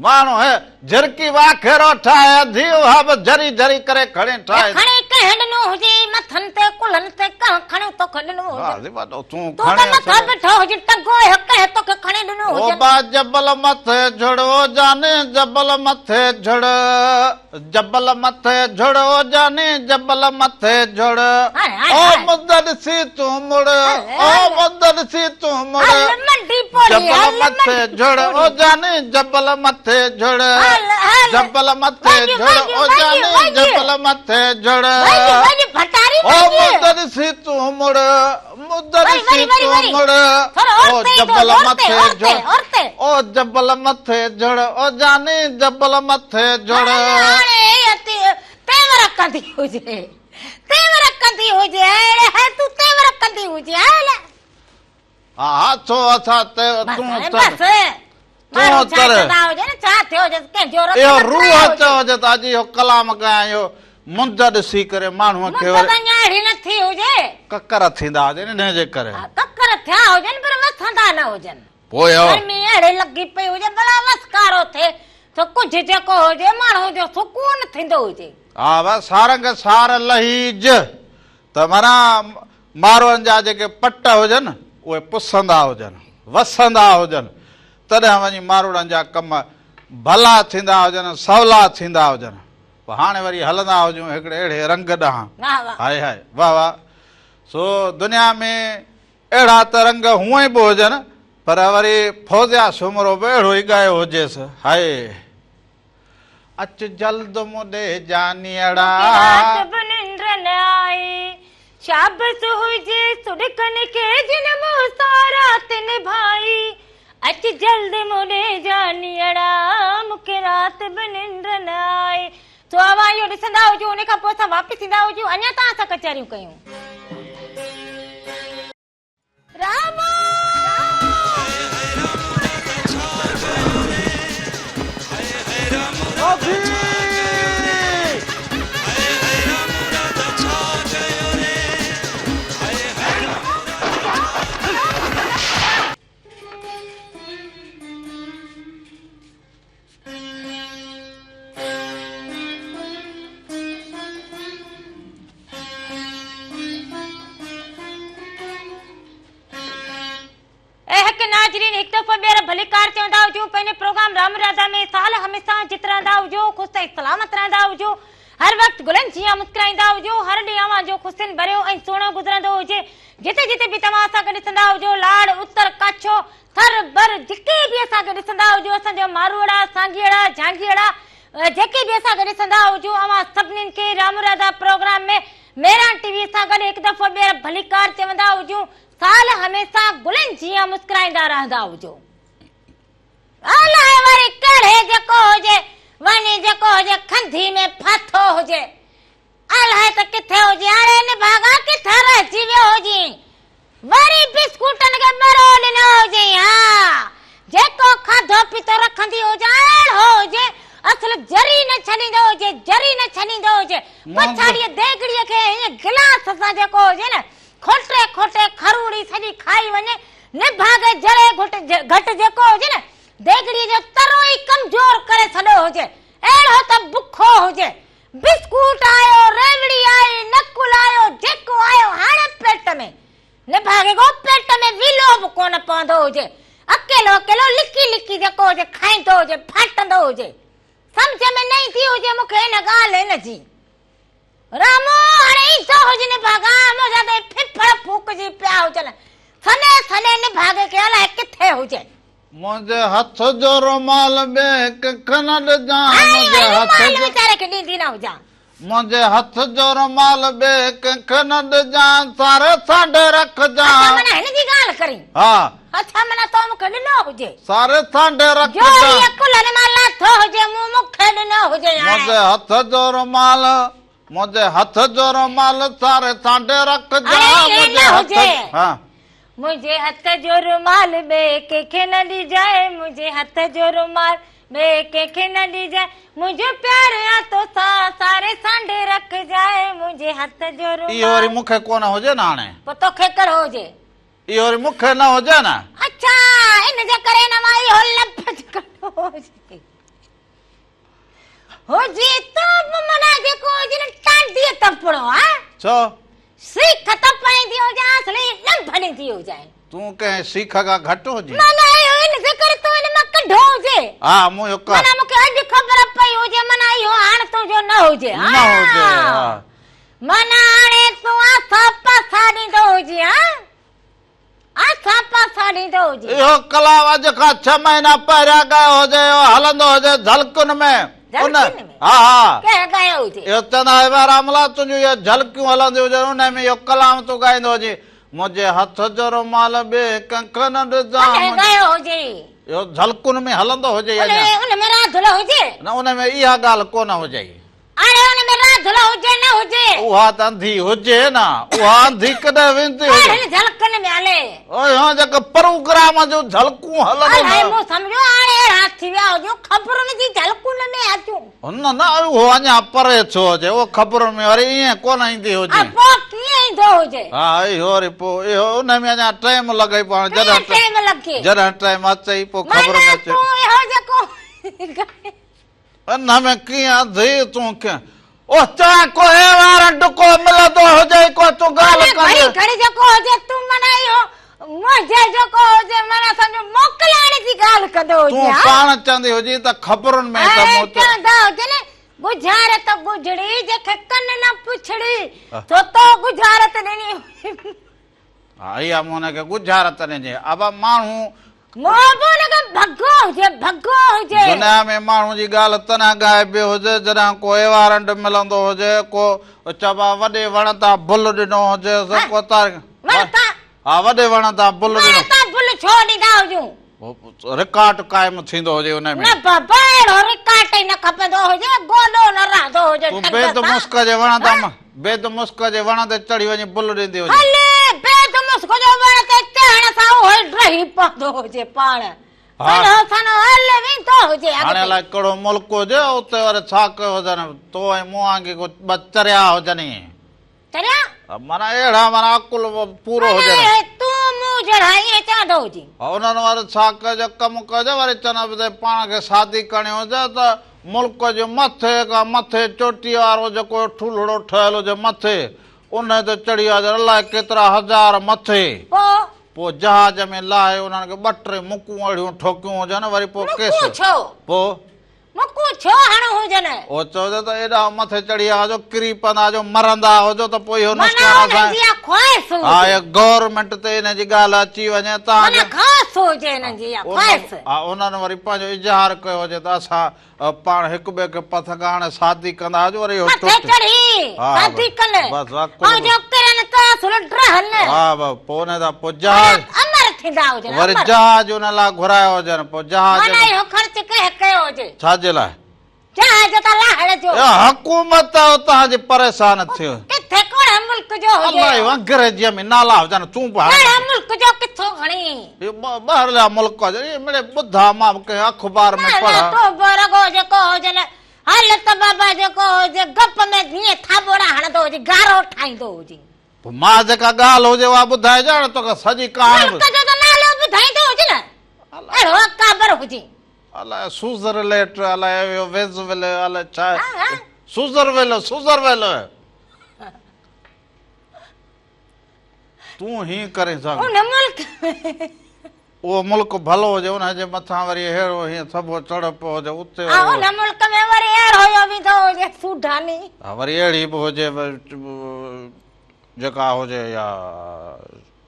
A: ماڻهو هي جهرڪي واکيرو ٺاهي اڌي اها به جهري جهري ڪري کڻي ٺاهي.
B: کڻي ڪنهن ڏنو هجي مٿن تي ڪلهن تي ڪنهن کڻي توکي ڏنو هجي.
A: تون
B: ته مٿان بيٺو هجين ٽنگو اهو ڪنهن توکي کڻي ڏنو هجي.
A: او با جبل مٿي جهڙ او جاني جبل مٿي جهڙ. جبل مٿي جھڙ او جاني جبل مٿي جھڙ او مند ڏسي تون مڙ او مند ڏسي تون مڙ جبل مٿي جھڙ او جاني جبل مٿي جھڙ جبل مٿي جھڙ او جاني جبل مٿي جھڙ او مند ڏسي تون مڙ مند ڏسي تون مڙ او جبل مٿي جھڙ او جبل مٿي جھڙ او جاني جبل مٿي جھڙ.
B: تيور ڪندي هجي تيور ڪندي هجي اڙي هي تون تيور ڪندي هجي هل.
A: ها ها ڇو اسان تون
B: بس تون تر
A: اهو روح چيو هجي ته اڄ اهو ڪلام ڳايان اهو مند ڏسي ڪري ماڻهوء کي وري ڪڪر ٿيندا هجن انهيء جي ڪري.
B: ڪڪر ٿيا هجن پر وسندا نه هجن.
A: پوء اهو.
B: گرمي اهڙي لڳي پئي هجي ڀلا وسڪارو ٿئي ته ڪجهه جيڪو هجي ماڻهوء جو سڪون ٿيندو هجي.
A: ها بس سارنگ سار لهيج ته معنيٰ ماروئن جا جيڪي پٽ هجن، اهي پسندا هجن، وسندا هجن، تڏهن وڃي ماروئڙن جا ڪم ڀلا ٿيندا هجن، سولا ٿيندا هجن. پوء هاڻي وري هلندا هجون هڪڙي اهڙي رنگ ڏانهن. هائي هائي، واه واه! سو دنيا ۾ اهڙا ته رنگ هونئن به هجن، پر وري فوزيا سومرو به اهڙو ئي ڳايو هجيس. هائي! اچ جلد مون ڏي جانيئڙا.
B: مون کي رات به ننڊ نه آئي. شابس هجي سڏڪن کي جن مون سان رات نڀائي. اچ جلد مون ڏي جانيئڙا. مون کي رات به ننڊ نه آئي. سو اوهان اهو ڏسندا هجو ان کان پوء اسان واپس ايندا هجون اڃا توهان سان ڪچهريون ڪيون. راما! اي حق ناظرين هڪ دفعو ٻيهر ڀليڪار چوندا هجون پنهنجي پروگرام رام راڌا ۾ سال هميشه جت رهندا هجو خوش ۽ سلامت رهندا هجو هر وقت گلن جيان مسڪرائيندا هجو هر ڏينهن اوهان جو خوشين ڀريو ۽ سهڻو گذرندو هجي جتي جتي به توهان اسان کي ڏسندا هجو لاڙ اتر ڪاڇو ٿر بر جيڪي به اسان کي ڏسندا هجو اسان جا ماروئڙا سانگيئڙا جهانگيئڙا جيڪي به اسان کي ڏسندا هجو اوهان سڀنين کي Ram Radha programme ۾ Mehran T V سان گڏ هڪ دفعو ٻيهر ڀليڪار چوندا هجون سال هميشه گلن جيان مسڪرائيندا رهندا هجو. الائي وري ڪهڙي جيڪو هجي وڃي جيڪو هجي کنڌي ۾ ڦاٿو هجي. الائي ته ڪٿي هجي اڙي نڀاڳا ڪٿان رهجي ويو هجين. وري بسڪوٽن کي ٻرو ڏنو هجين ها. جيڪو کاڌو پيتو رکندي هجان اهڙو هجي اصل ذري نه ڇڏيندو هجي ذري نه ڇڏيندو هجي. پڇاڙيء ديڳڙيء کي هيئن گلاس سان جيڪو هجي نه کوٽي کوٽي کروڙي سڄي کائي وڃي. نڀاڳي ذري گهٽ گهٽ جيڪو هجي نه ديڳڙيء جو ترو ئي ڪمزور ڪري ڇڏيو هجي. اهڙو ته بکو هجي. بسڪوٽ آيو، ريوڙي آئي، نقل آيو، جيڪو آيو هاڻي پيٽ ۾. نڀاڳي ڪو پيٽ ۾ ويلو به ڪونه پوندو هجي. اڪيلو اڪيلو لڪي لڪي جيڪو هجي کائيندو هجي، ڦاٽندو هجي. سمجهه ۾ نه ايندي هجي مون کي ان ڳالهه هن جي. رامو هاڻي ايندو هجي نڀاڳا، منهنجا ته هي ڦڦڙ ڦوڪجي پيا هجن. سڏي سڏي نڀاڳي کي الائي ڪٿي هجي.
A: منهنجي هٿ جو رومال ٻئي ڪنهن کي نه ڏجان منهنجي هٿ
B: رومال ويچاري کي ڏيندي نه هجان.
A: منهنجي هٿ جو رومال ٻئي ڪنهن کي نه ڏجان ساري سانڍي رکجان.
B: اڇا معنيٰ هن جي ڳالهه ڪرين.
A: ها.
B: اڇا معنيٰ تو مون کي ڏنو هجي.
A: ساري سانڍي رکجان.
B: جو هيء ڪلهن مان لاٿو هجي مون مون کي ڏنو هجي هاڻي.
A: منهنجي هٿ جو رومال منهنجي هٿ جو رومال ساري سانڍي رکجان
B: اڙي ائين
A: منهنجي
B: نه
A: هٿ
B: هجي.
A: ها.
B: منهنجي هٿ جو رومال ٻئي ڪنهن کي نه ڏجانء منهنجي هٿ جو رومال ٻئي ڪنهن کي نه ڏجانء منهنجو پيار آ توسان ساري سانڍي رکجانء منهنجي هٿ جو رومال.
A: اهو وري مون کي ڪونه هجي نه هاڻي.
B: پوء توکي ڪهڙو هجي؟
A: اهو وري مون کي نه هجي نه.
B: اڇا ان جي ڪري نه مان اهو لفظ ڪڍيو هجي. هجي ته به معنيٰ جيڪو هجي نه ٽانڊيء تپڻو ها.
A: ڇو؟
B: سيک ته پائيندي هجان اصلي ڏنڀ ڏيندي هجانء.
A: تون ڪنهن سيک کان گهٽ هجين؟
B: معنيٰ اهو ان ذڪر تون ان مان ڪڍو هجي.
A: ها مون اهو ڪر.
B: معنيٰ مون کي اڄ خبر پئي هجي معنيٰ اهو هاڻ تنهنجو نه هجي.
A: نه هجي ها.
B: معنيٰ هاڻي تون آسا پاسا ڏيندو هجين ها. آسا پاسا ڏيندو هجي.
A: اهو ڪلام اڄ کان ڇهه مهينا پهريان ڳايو هجي اهو هلندو هجي جهلڪين ۾.
B: جهلڪين ۾؟
A: ها ها.
B: ڪنهن ڳايو هجي؟
A: اهو چوندا هئا ڀاء راملا تنهنجون اهي جهلڪيون هلنديون هجن انهي ۾ اهو ڪلام تون ڳائيندو هجين. منهنجي هٿ جو رومال ٻئي ڪنهن کي نه ڏجان.
B: ڪڏهن ڳايو هجي؟
A: اهو جهلڪن ۾ هلندو هجي اڃا.
B: ان ۾ راڌل هجي؟
A: نه ان ۾ اها ڳالهه ڪونه هجي.
B: اڙي ان ۾ راڌل هجي نه هجي.
A: اها ته انڌي هجي نه. اها انڌي ڪڏهن ويندي هجي.
B: ڪهڙين جهلڪن ۾ هلي.
A: اوئي هان جيڪي پروگرام جون جهلڪون هلن نه.
B: الائي مون سمجهيو هاڻي اهڙا ٿي ويا هجون خبرن جي جهلڪن ۾ اچون.
A: نه نه اهو اڃا پري ٿيو هجي اهو خبرن ۾ وري ائين ڪونه ايندي هجي.
B: ها پوء ڪيئن ايندو هجي.
A: ها اهو وري پوء اهو ان ۾ اڃا ٽيم لڳي پوء هاڻي
B: ڪيئن ٽيم لڳي.
A: جڏهن ٽيم اچي پوء خبر ۾ اچي.
B: معنيٰ تون اهو جيڪو.
A: ان ۾ ڪيئن اڌي تون ڪيئن او چوان ڪو هي وارنٽ ڪو ملندو هجئي ڪو تون ڳالهه
B: ڪندي. گهڙي گهڙي جيڪو هجي تون معنيٰ اهو منهنجي جيڪو هجي معنيٰ سمجهه موڪلائڻ جي ڳالهه ڪندو هجي
A: تون پاڻ چوندي هجين ته خبرن ۾ ته مون
B: چوندا هجن ڳجهارت ڳجهڙي جنهن کي ڪن نه پڇڙي سو تو ڳجهارت ڏني هئي.
A: ها اها مون هن کي ڳجهارت ڏني. ابا ماڻهو.
B: مون به هن کي ڀڳو هجي ڀڳو هجي.
A: دنيا ۾ ماڻهو جي ڳالهه تڏهن ڳائبي هجي جڏهن ڪو ايوارنٽ ملندو هجي ڪو چئبو آهي وڏي وڻ تان بل ڏنو هجيس ڪو تاريخ.
B: وڻ تان.
A: ها وڏي وڻ تان بل ڏنو.
B: وڻ تان بل ڇو ڏيندا هجون.
A: رڪارڊ قائم ٿيندو هجي ان ۾.
B: نه بابا اهڙو رڪارڊ ئي نه کپندو هجي گوڏو نه رهندو هجي
A: تون
B: ٽنگ
A: بيد
B: سان.
A: مسڪ جي وڻ تان بيد مسڪ جي وڻ تي چڙهي وڃي بل ڏيندي هجي.
B: هلي بيد مسڪ جو وڻ تي چڙهڻ سان اهو ئي ڊهي پوندو هجي پاڻ سنهو سنهو هل ويندو هجي اڳتي.
A: هاڻي الائي ڪهڙو ملڪ هجي اتي وري ڇا ڪيو هجن تو ۽ مون وانگي ڪو ٻه چريا هجن ائين.
B: چريا؟
A: معنيٰ اهڙا معنيٰ عقل پورو هجن.
B: معنيٰ تون مون جهڙا ائين چوندو هجين.
A: انهن وري ڇا ڪجي ڪم ڪجي وري چون ته پاڻ کي شادي ڪرڻي هجي ته ملڪ جي مٿي کان مٿي چوٽيء وارو جيڪو ٺولهڙو ٺهيل هجي مٿي انهي تي چڙهي ويا هجن الائي ڪيترا هزار مٿي.
B: پوء؟
A: پوء جهاز ۾ لاهي انهن کي ٻه ٽي مڪون اهڙيون ٺوڪيون هجن وري پوء ڪيس.
B: مڪون ڇو؟
A: پوء؟
B: مڪون ڇو هڻو هجن؟
A: او چئجو ته ايڏا مٿي چڙهي آيا هجو ڪري پوندا هجو مرندا هجو ته پوء اهو
B: معنيٰ
A: نسخان
B: انهن
A: اسان
B: جي اها خواهش
A: ها
B: هجي.
A: اها گورنمينٽ تي انهن جي ڳالهه اچي وڃي تان
B: معنيٰ خواهش هجي انهن جي اها خواهش.
A: ها انهن وري پنهنجو اظهار ڪيو هجي ته اسان پاڻ هڪ ٻئي کي پٿ کان هاڻي شادي ڪندا هجو وري اهو
B: مٿي چڙهي شادي ڪن
A: بس
B: ۽ جو ڪرن ته اصل ڊهن.
A: ها بس پوء ان تان پوء جهاز
B: امر ٿيندا هجن
A: وري جهاز ان لاء گهرايو هجن پوء جهاز
B: معنيٰ اهو خرچ ڪنهن ڪيو هجي.
A: ڇا جي لاء؟
B: جهاز تان لاهڻ جو.
A: اها حڪومت اتان جي پريشان ٿيو.
B: ڪٿي ڪهڙي ملڪ جو هجي.
A: الائي انگريزيء ۾ نالا هجن تون به هاڻي.
B: ڪهڙي ملڪ جو ڪٿو کڻي.
A: اهي ٻاهرلا ملڪ هجن اهي مڙئي ٻڌا مان به ڪنهن اخبار ۾ پڙها.
B: نه تون به رڳو جيڪو هجي نه هل ته بابا جيڪو هجي گپ ۾ جيئن ٿاٻوڙا هڻندو هجي گارو ٺاهيندو هجي.
A: پوء مان جيڪا ڳالهه هجي اها ٻڌائجان نه توکي سڄي ڪهاڻي.
B: ملڪ جو ته نالو ٻڌائيندو هجي نه اهڙو اڪابر هجي.
A: الائي سوزرليٽ الائي اهو ويزول الائي ڇا سوزرويل سوزرويل تون هين ڪرين ٿا.
B: ان ملڪ
A: اهو ملڪ ڀلو هجي ان جي مٿان وري اهڙو هين سڀو چڙهه پيو هجي اتي
B: ها ان ملڪ ۾ وري اهڙو اهو ويندو هجي سوڍاني.
A: ها وري اهڙي به هجي جيڪا هجي يا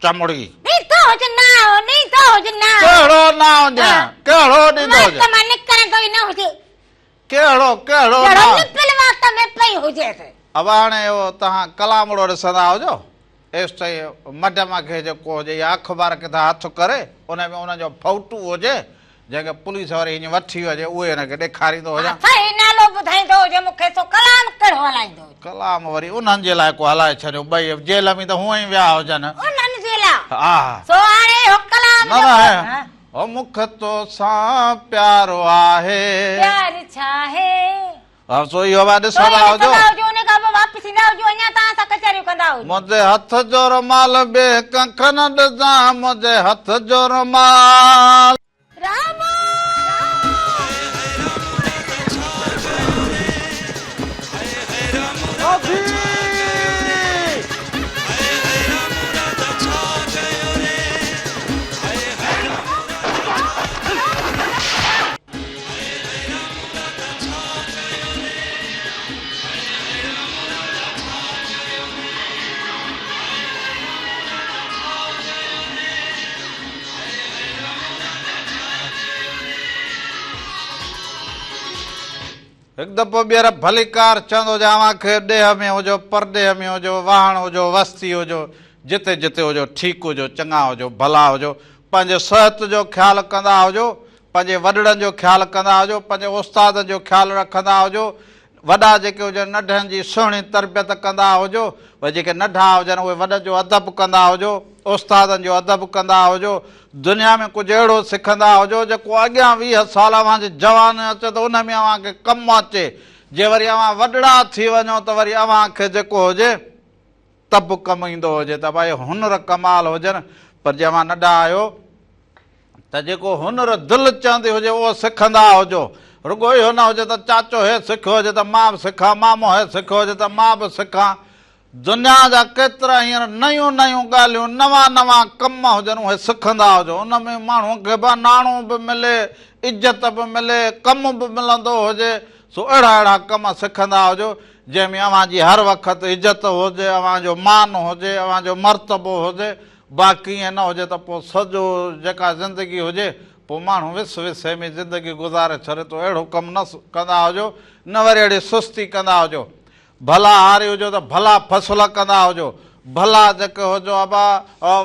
A: چمڙي.
B: ڏيندو هجي نانء ڏيندو هجي نانء.
A: ڪهڙو نانء ڏيان ڪهڙو ڏيندو هجي.
B: وات مان نڪرندو ئي نه هجي.
A: ڪهڙو ڪهڙو
B: جهڙو
A: نانء.
B: نپل وات ۾ پئي هجيس.
A: ابا هاڻي اهو توهان ڪلامڙو ڏسندا هجو ايستائين مڊم کي جيڪو هجي يا اخبار ڪٿان هٿ ڪري ان ۾ ان جو فوٽو هجي جنهن کي پوليس واري هيئن وٺي وڃي اهي هن کي ڏيکاريندو هجان.
B: صحيح نالو ٻڌائيندو هجي مون کي سو ڪلام ڪهڙو هلائيندو هجي.
A: ڪلام وري انهن جي لاء ڪو هلائي ڇڏيو ٻئي جيل ۾ ته هونئن ئي ويا هجن.
B: انهن جي لاء
A: ها.
B: سو هاڻي اهو ڪلام
A: نه
B: جيڪو.
A: نه او مون کي تو سان پيارو آهي.
B: پيار ڇاهي.
A: ها سو اهو به ڏسندا هجو.
B: ڏسندا هجو ان کان پوء واپس ايندا هجو اڃا توهان سان ڪچهريون ڪندا هجو.
A: منهنجي هٿ جو رومال ٻئي ڪنهن کي نه ڏجان منهنجي هٿ جو رومال.
B: راما!
A: هڪ دفعو ٻيهر ڀليڪار چوندو هجان اوهان کي ڏيهه ۾ هجو پرڏيهه ۾ هجو واهڻ هجو وستي هجو جتي جتي هجو ٺيڪ هجو چڱا هجو ڀلا هجو پنهنجي صحت جو خيال ڪندا هجو پنهنجي وڏڙن جو خيال ڪندا هجو، پنهنجي استادن جو خيال رکندا هجو، وڏا جيڪي هجن ننڍن جي سهڻي تربيت ڪندا هجو، وري جيڪي ننڍا هجن اهي وڏن جو ادب ڪندا هجو، استادن جو ادب ڪندا هجو، دنيا ۾ ڪجهه اهڙو سکندا هجو جيڪو اڳيان 20 سال اوهان جي جواني اچي ته ان ۾ اوهان کي ڪم اچي، جي وري اوهان وڏڙا ٿي وڃو ته وري اوهان کي جيڪو هجي ته به ڪم ايندو هجي ته ڀائي هنر ڪمال هجن پر جي اوهان ننڍا آهيو ته جيڪو هنر دل چوندي هجي اهو سکندا هجو. رڳو اهو نه هجي ته چاچو هي سکيو هجي ته مان به سکان، مامو هي سکيو هجي ته مان به سکان. دنيا جا ڪيترا هينئر نيون نيون ڳالهيون، نوان نوان ڪم هجن اهي سکندا هجو. ان ۾ ماڻهوء کي به ناڻو به ملي، عزت به ملي، ڪم به ملندو هجي. سو اهڙا اهڙا ڪم سکندا هجو جنهن ۾ اوهان جي هر وقت عزت هجي، اوهان جو مان هجي، اوهان جو مرتبو هجي. باقي ائين نه هجي ته پوء سڄو جيڪا زندگي هجي پوء ماڻهو وس وسي ۾ زندگي گذاري ڇڏي ٿو اهڙو ڪم نه ڪندا هجو نه وري اهڙي سستي ڪندا هجو ڀلا هاري هجو ته ڀلا فصل ڪندا هجو ڀلا جيڪي هجو ابا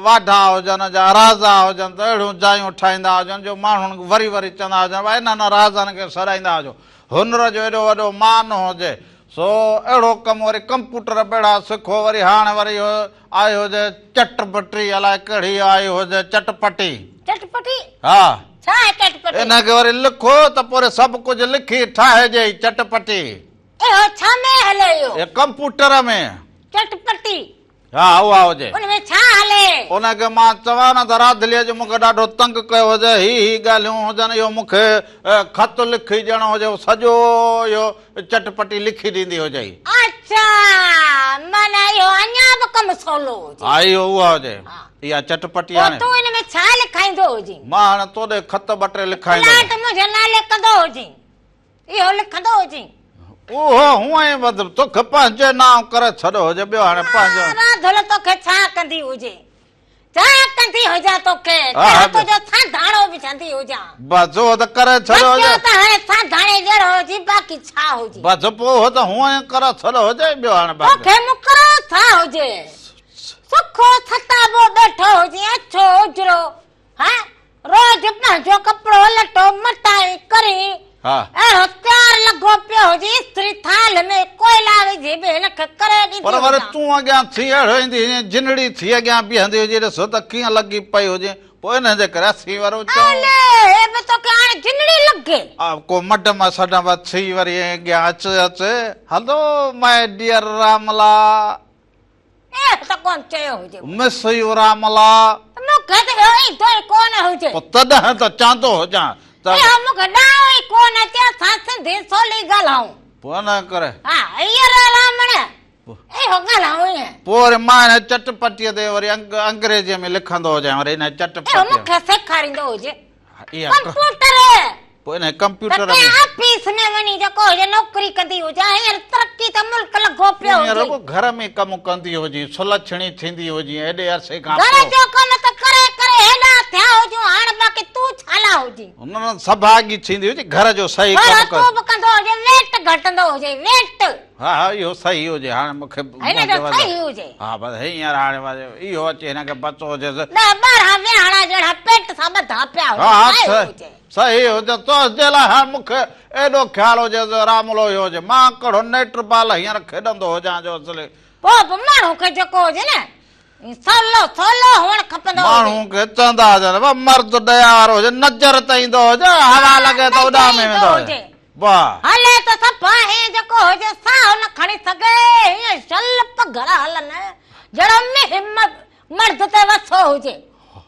A: واڍا هجن جا رازا هجن ته اهڙيون جايون ٺاهيندا هجن جو ماڻهن وري وري چوندا هجن ڀائي انهن رازن کي سڏائيندا هجو هنر جو ايڏو وڏو مان هجي سو اهڙو ڪم وري ڪمپوٽر به اهڙا سکو وري هاڻ وري اهو آئي هجي چٽ پٽي الائي ڪهڙي آئي هجي چٽ پٽي.
B: چٽ پٽي؟
A: ها.
B: ڇا آهي چٽ پٽي؟
A: ان کي وري لکو ته پوء سڀ ڪجهه لکي ٺاهي ڏئي چٽ پٽي.
B: اهو ڇا ۾ هلي اهو؟
A: اهو ڪمپوٽر ۾.
B: چٽ پٽي.
A: ها اها هجي.
B: ان ۾ ڇا هلي؟
A: ان کي مان چوان نه ته راڌليء جو مون کي ڏاڍو تنگ ڪيو هجي، هي هي ڳالهيون هجن، اهو مون کي خط لکي ڏيڻو هجي، اهو سڄو اهو چٽ پٽي لکي ڏيندي هجئي.
B: اڇا، معنيٰ اهو اڃا به ڪم سولو هجي.
A: ها اهو اها هجي. اها چٽ پٽي
B: پوء
A: هاڻي.
B: تون ان ۾ ڇا لکائيندو هجين؟
A: مان هاڻي تو ڏي خط ٻه ٽي لکائيندو.
B: پلاٽ منهنجي نالي ڪندو هجين. اهو لکندو هجين.
A: اهو هونئن ئي وڌ توکي پنهنجي نانء ڪري ڇڏيو هجي ٻيو هاڻي پنهنجو.
B: راڌل توکي ڇا ڪندي هجي. ڇا ڪندي هجان توکي. ڪهڙو تنهنجو سانڌاڻو وجهندي هجان.
A: بس اهو ته ڪري ڇڏيو هجي.
B: بچيو ته هاڻي سانڌاڻي جهڙو هجي باقي ڇا هجي.
A: بس پوء اهو ته هونئن ئي ڪري ڇڏيو هجي ٻيو هاڻي باقي.
B: توکي مون ڪرو ڇا هجي. سکو ستابو ٻيٺو هجين اڇو اجرو. ها روز پنهنجو ڪپڙو لٽو مٽائين ڪرين.
A: ها.
B: اهڙو تيار لڳو پيو ٿالهه ۾ ڪوئلا وجهي به هن کي ڪري ڏيندي
A: پر وري
B: هجان.
A: تون اڳيان ٿي اهڙو ايندي هجين، جنڙي ٿي اڳيان بيهندي هجين، ڏسو ته ڪيئن لڳي پئي هجين، پوء انهن جي ڪري اسين وري چئون.
B: الي، هي به توکي هاڻي جنڙي لڳي.
A: ڪو مڊ مان سڏ به ٿي وري اڳيان اچ اچ، هلو my dear Ramla.
B: اهو ته ڪونه چيو هجي.
A: مس يو راملا.
B: مون کي ته اهو ايندو ئي ڪونه هجي.
A: پوء تڏهن ته چاندو هجان ته.
B: اهو مون کي ڏانء ئي ڪونه اچي اسان سنڌي سولي ڳالهائون.
A: پوء ان ڪري.
B: ها هينئر رامڻ اهو ڳالهائون ائين.
A: پوء وري مان هن چٽ پٽيء تي وري انگريزيء ۾ لکندو هجان وري ان چٽ پٽيء.
B: اهو مون کي سيکاريندو هجي. ڪمپيوٽر.
A: پوء انهيء ڪمپيوٽر
B: ۾ ته آفيس ۾ وڃي جيڪو هجي نوڪري ڪندي هجان هينئر ترقي ته ملڪ لڳو پيو هجي.
A: هينئر رڳو گهر ۾ ڪم ڪندي هجين سلڇڻي ٿيندي هجين ايڏي عرصي کان پوء.
B: گهر جو ڪم ته ڪري ڪري هيڏا ٿيا هجون هاڻ باقي تون ڇالا هجين.
A: نه سڀاڳي ٿيندي هجي گهر جو صحيح ڪم ڪر.
B: پر تون به ڪندو هجين ويٽ گهٽندو هجي ويٽ.
A: ها ها اهو صحيح هجي هاڻي مون کي
B: هن جو صحيح هجي.
A: ها بس هينئر هاڻي بس اهو اچي هن کي بچو هجيس.
B: ڏهه 12 ويهاڻا جهڙا پيٽ سان ٻڌا پيا هجن
A: ها ها
B: صحيح هجي.
A: صحيح هجي تو جي لاء هاڻ مون کي ايڏو خيال هجي جو راملو اهو هجي مان ڪهڙو نيٽ بال هينئر کيڏندو هجان جو اصلي.
B: پوء به ماڻهو کي جيڪو هجي نه سولو سولو هئڻ کپندو هجي.
A: ماڻهو کي چوندا هجن ته مرد ڏيا وارو هجي نظر ته ايندو هجي هوا لڳي ته اڏامي ويندو هجي واهه.
B: هلي ته صفا هيئن جيڪو هجي ساهه نه کڻي سگهي هيئن شل پگهر هلن جهڙو مينهن مرد تي وسو هجي.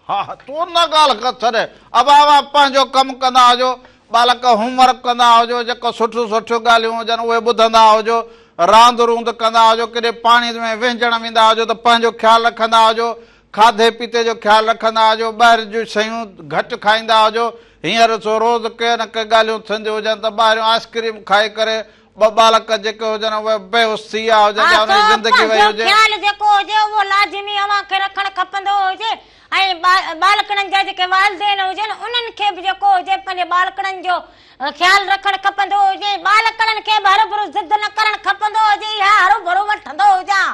A: ها تون نه ڳالهه ڪر ڇڏ ابا اوهان پنهنجو ڪم ڪندا هجو ٻالڪ هوم ورڪ ڪندا هجو جيڪو سٺيون سٺيون ڳالهيون هجن اهي ٻڌندا هجو راند روند ڪندا هجو ڪيڏي پاڻي ۾ وهنجڻ ويندا هجو ته پنهنجو خيال رکندا هجو کاڌي پيتي جو خيال رکندا هجو ٻاهر جون شيون گهٽ کائيندا هجو هينئر سو روز ڪي نه ڪي ڳالهيون ٿينديون هجن ته ٻاهريون آئسڪريم کائي ڪري ٻه ٻالڪ جيڪي هجن اهي بيهوش ٿي ويا هجن
B: ها
A: يا انهن
B: سو
A: جي زندگي وئي
B: پنهنجو
A: هجي.
B: خيال جيڪو هجي اهو لازمي اوهان کي رکڻ کپندو هجي ۽ ٻالڪڻن جا جيڪي والدين هجن انهن کي به جيڪو هجي پنهنجي ٻالڪڻن جو خيال رکڻ کپندو هجي ٻالڪڻن کي به هروڀرو ضد نه ڪرڻ کپندو هجي اها هروڀرو وٺندو هجان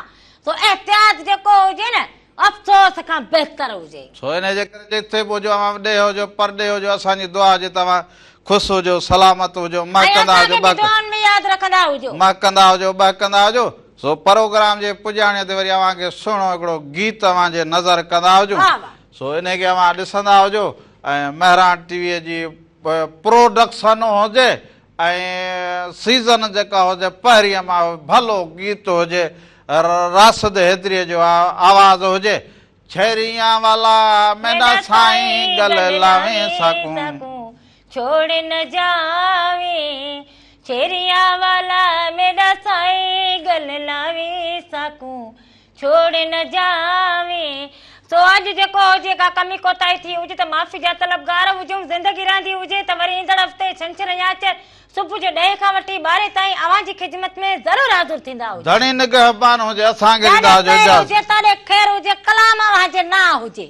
B: سو احتياط جيڪو هجي نه افسوس کان بهتر هجي.
A: سو انهيء جي ڪري جتي به هجو اوهان ڏيهه هجو پرڏيهه هجو اسان جي دعا هجي ته اوهان خوش هجو سلامت هجو
B: ۽
A: مهڪندا
B: اسان
A: هجو
B: کي به
A: ٻهڪ
B: دعائن ۾ ياد رکندا هجو.
A: مهڪندا هجو ٻهڪندا هجو سو پروگرام جي پڄاڻيء تي وري اوهان کي سهڻو هڪڙو گيت اوهان جي نظر ڪندا هجون
B: واهه واهه.
A: سو انهي کي اوهان ڏسندا هجو ۽ مهراڻ ٽي ويء جي پروڊڪشن هجي ۽ سيزن جيڪا هجي پهرين مان ڀلو گيت هجي راشد حيدريء جو آواز هجي ڇيريان والا ميڏا سائين گل لاوين ساڪون.
B: ڇوڙ نه جاوين ڇيريان والا ميڏا سائين گل لاوين ساڪون ڇوڙ نه جاوين. سو اڄ جيڪو هجي ڪا ڪمي ڪوتاهي ٿي هجي ته معافي جا طلبگار هجون زندگي رهندي هجي ته وري ايندڙ هفتي ڇنڇر يا آچر صبح جو ڏهين کان وٺي ٻارهين تائين اوهان جي خدمت ۾ ضرور حاضر ٿيندا هجون.
A: ڌڻي نگهبان هجي اسان کي
B: جاڏي
A: ڏيندا هجو
B: پير
A: اجازت.
B: هجي تاڏي خير هجي ڪلام اوهان جي نانء هجي.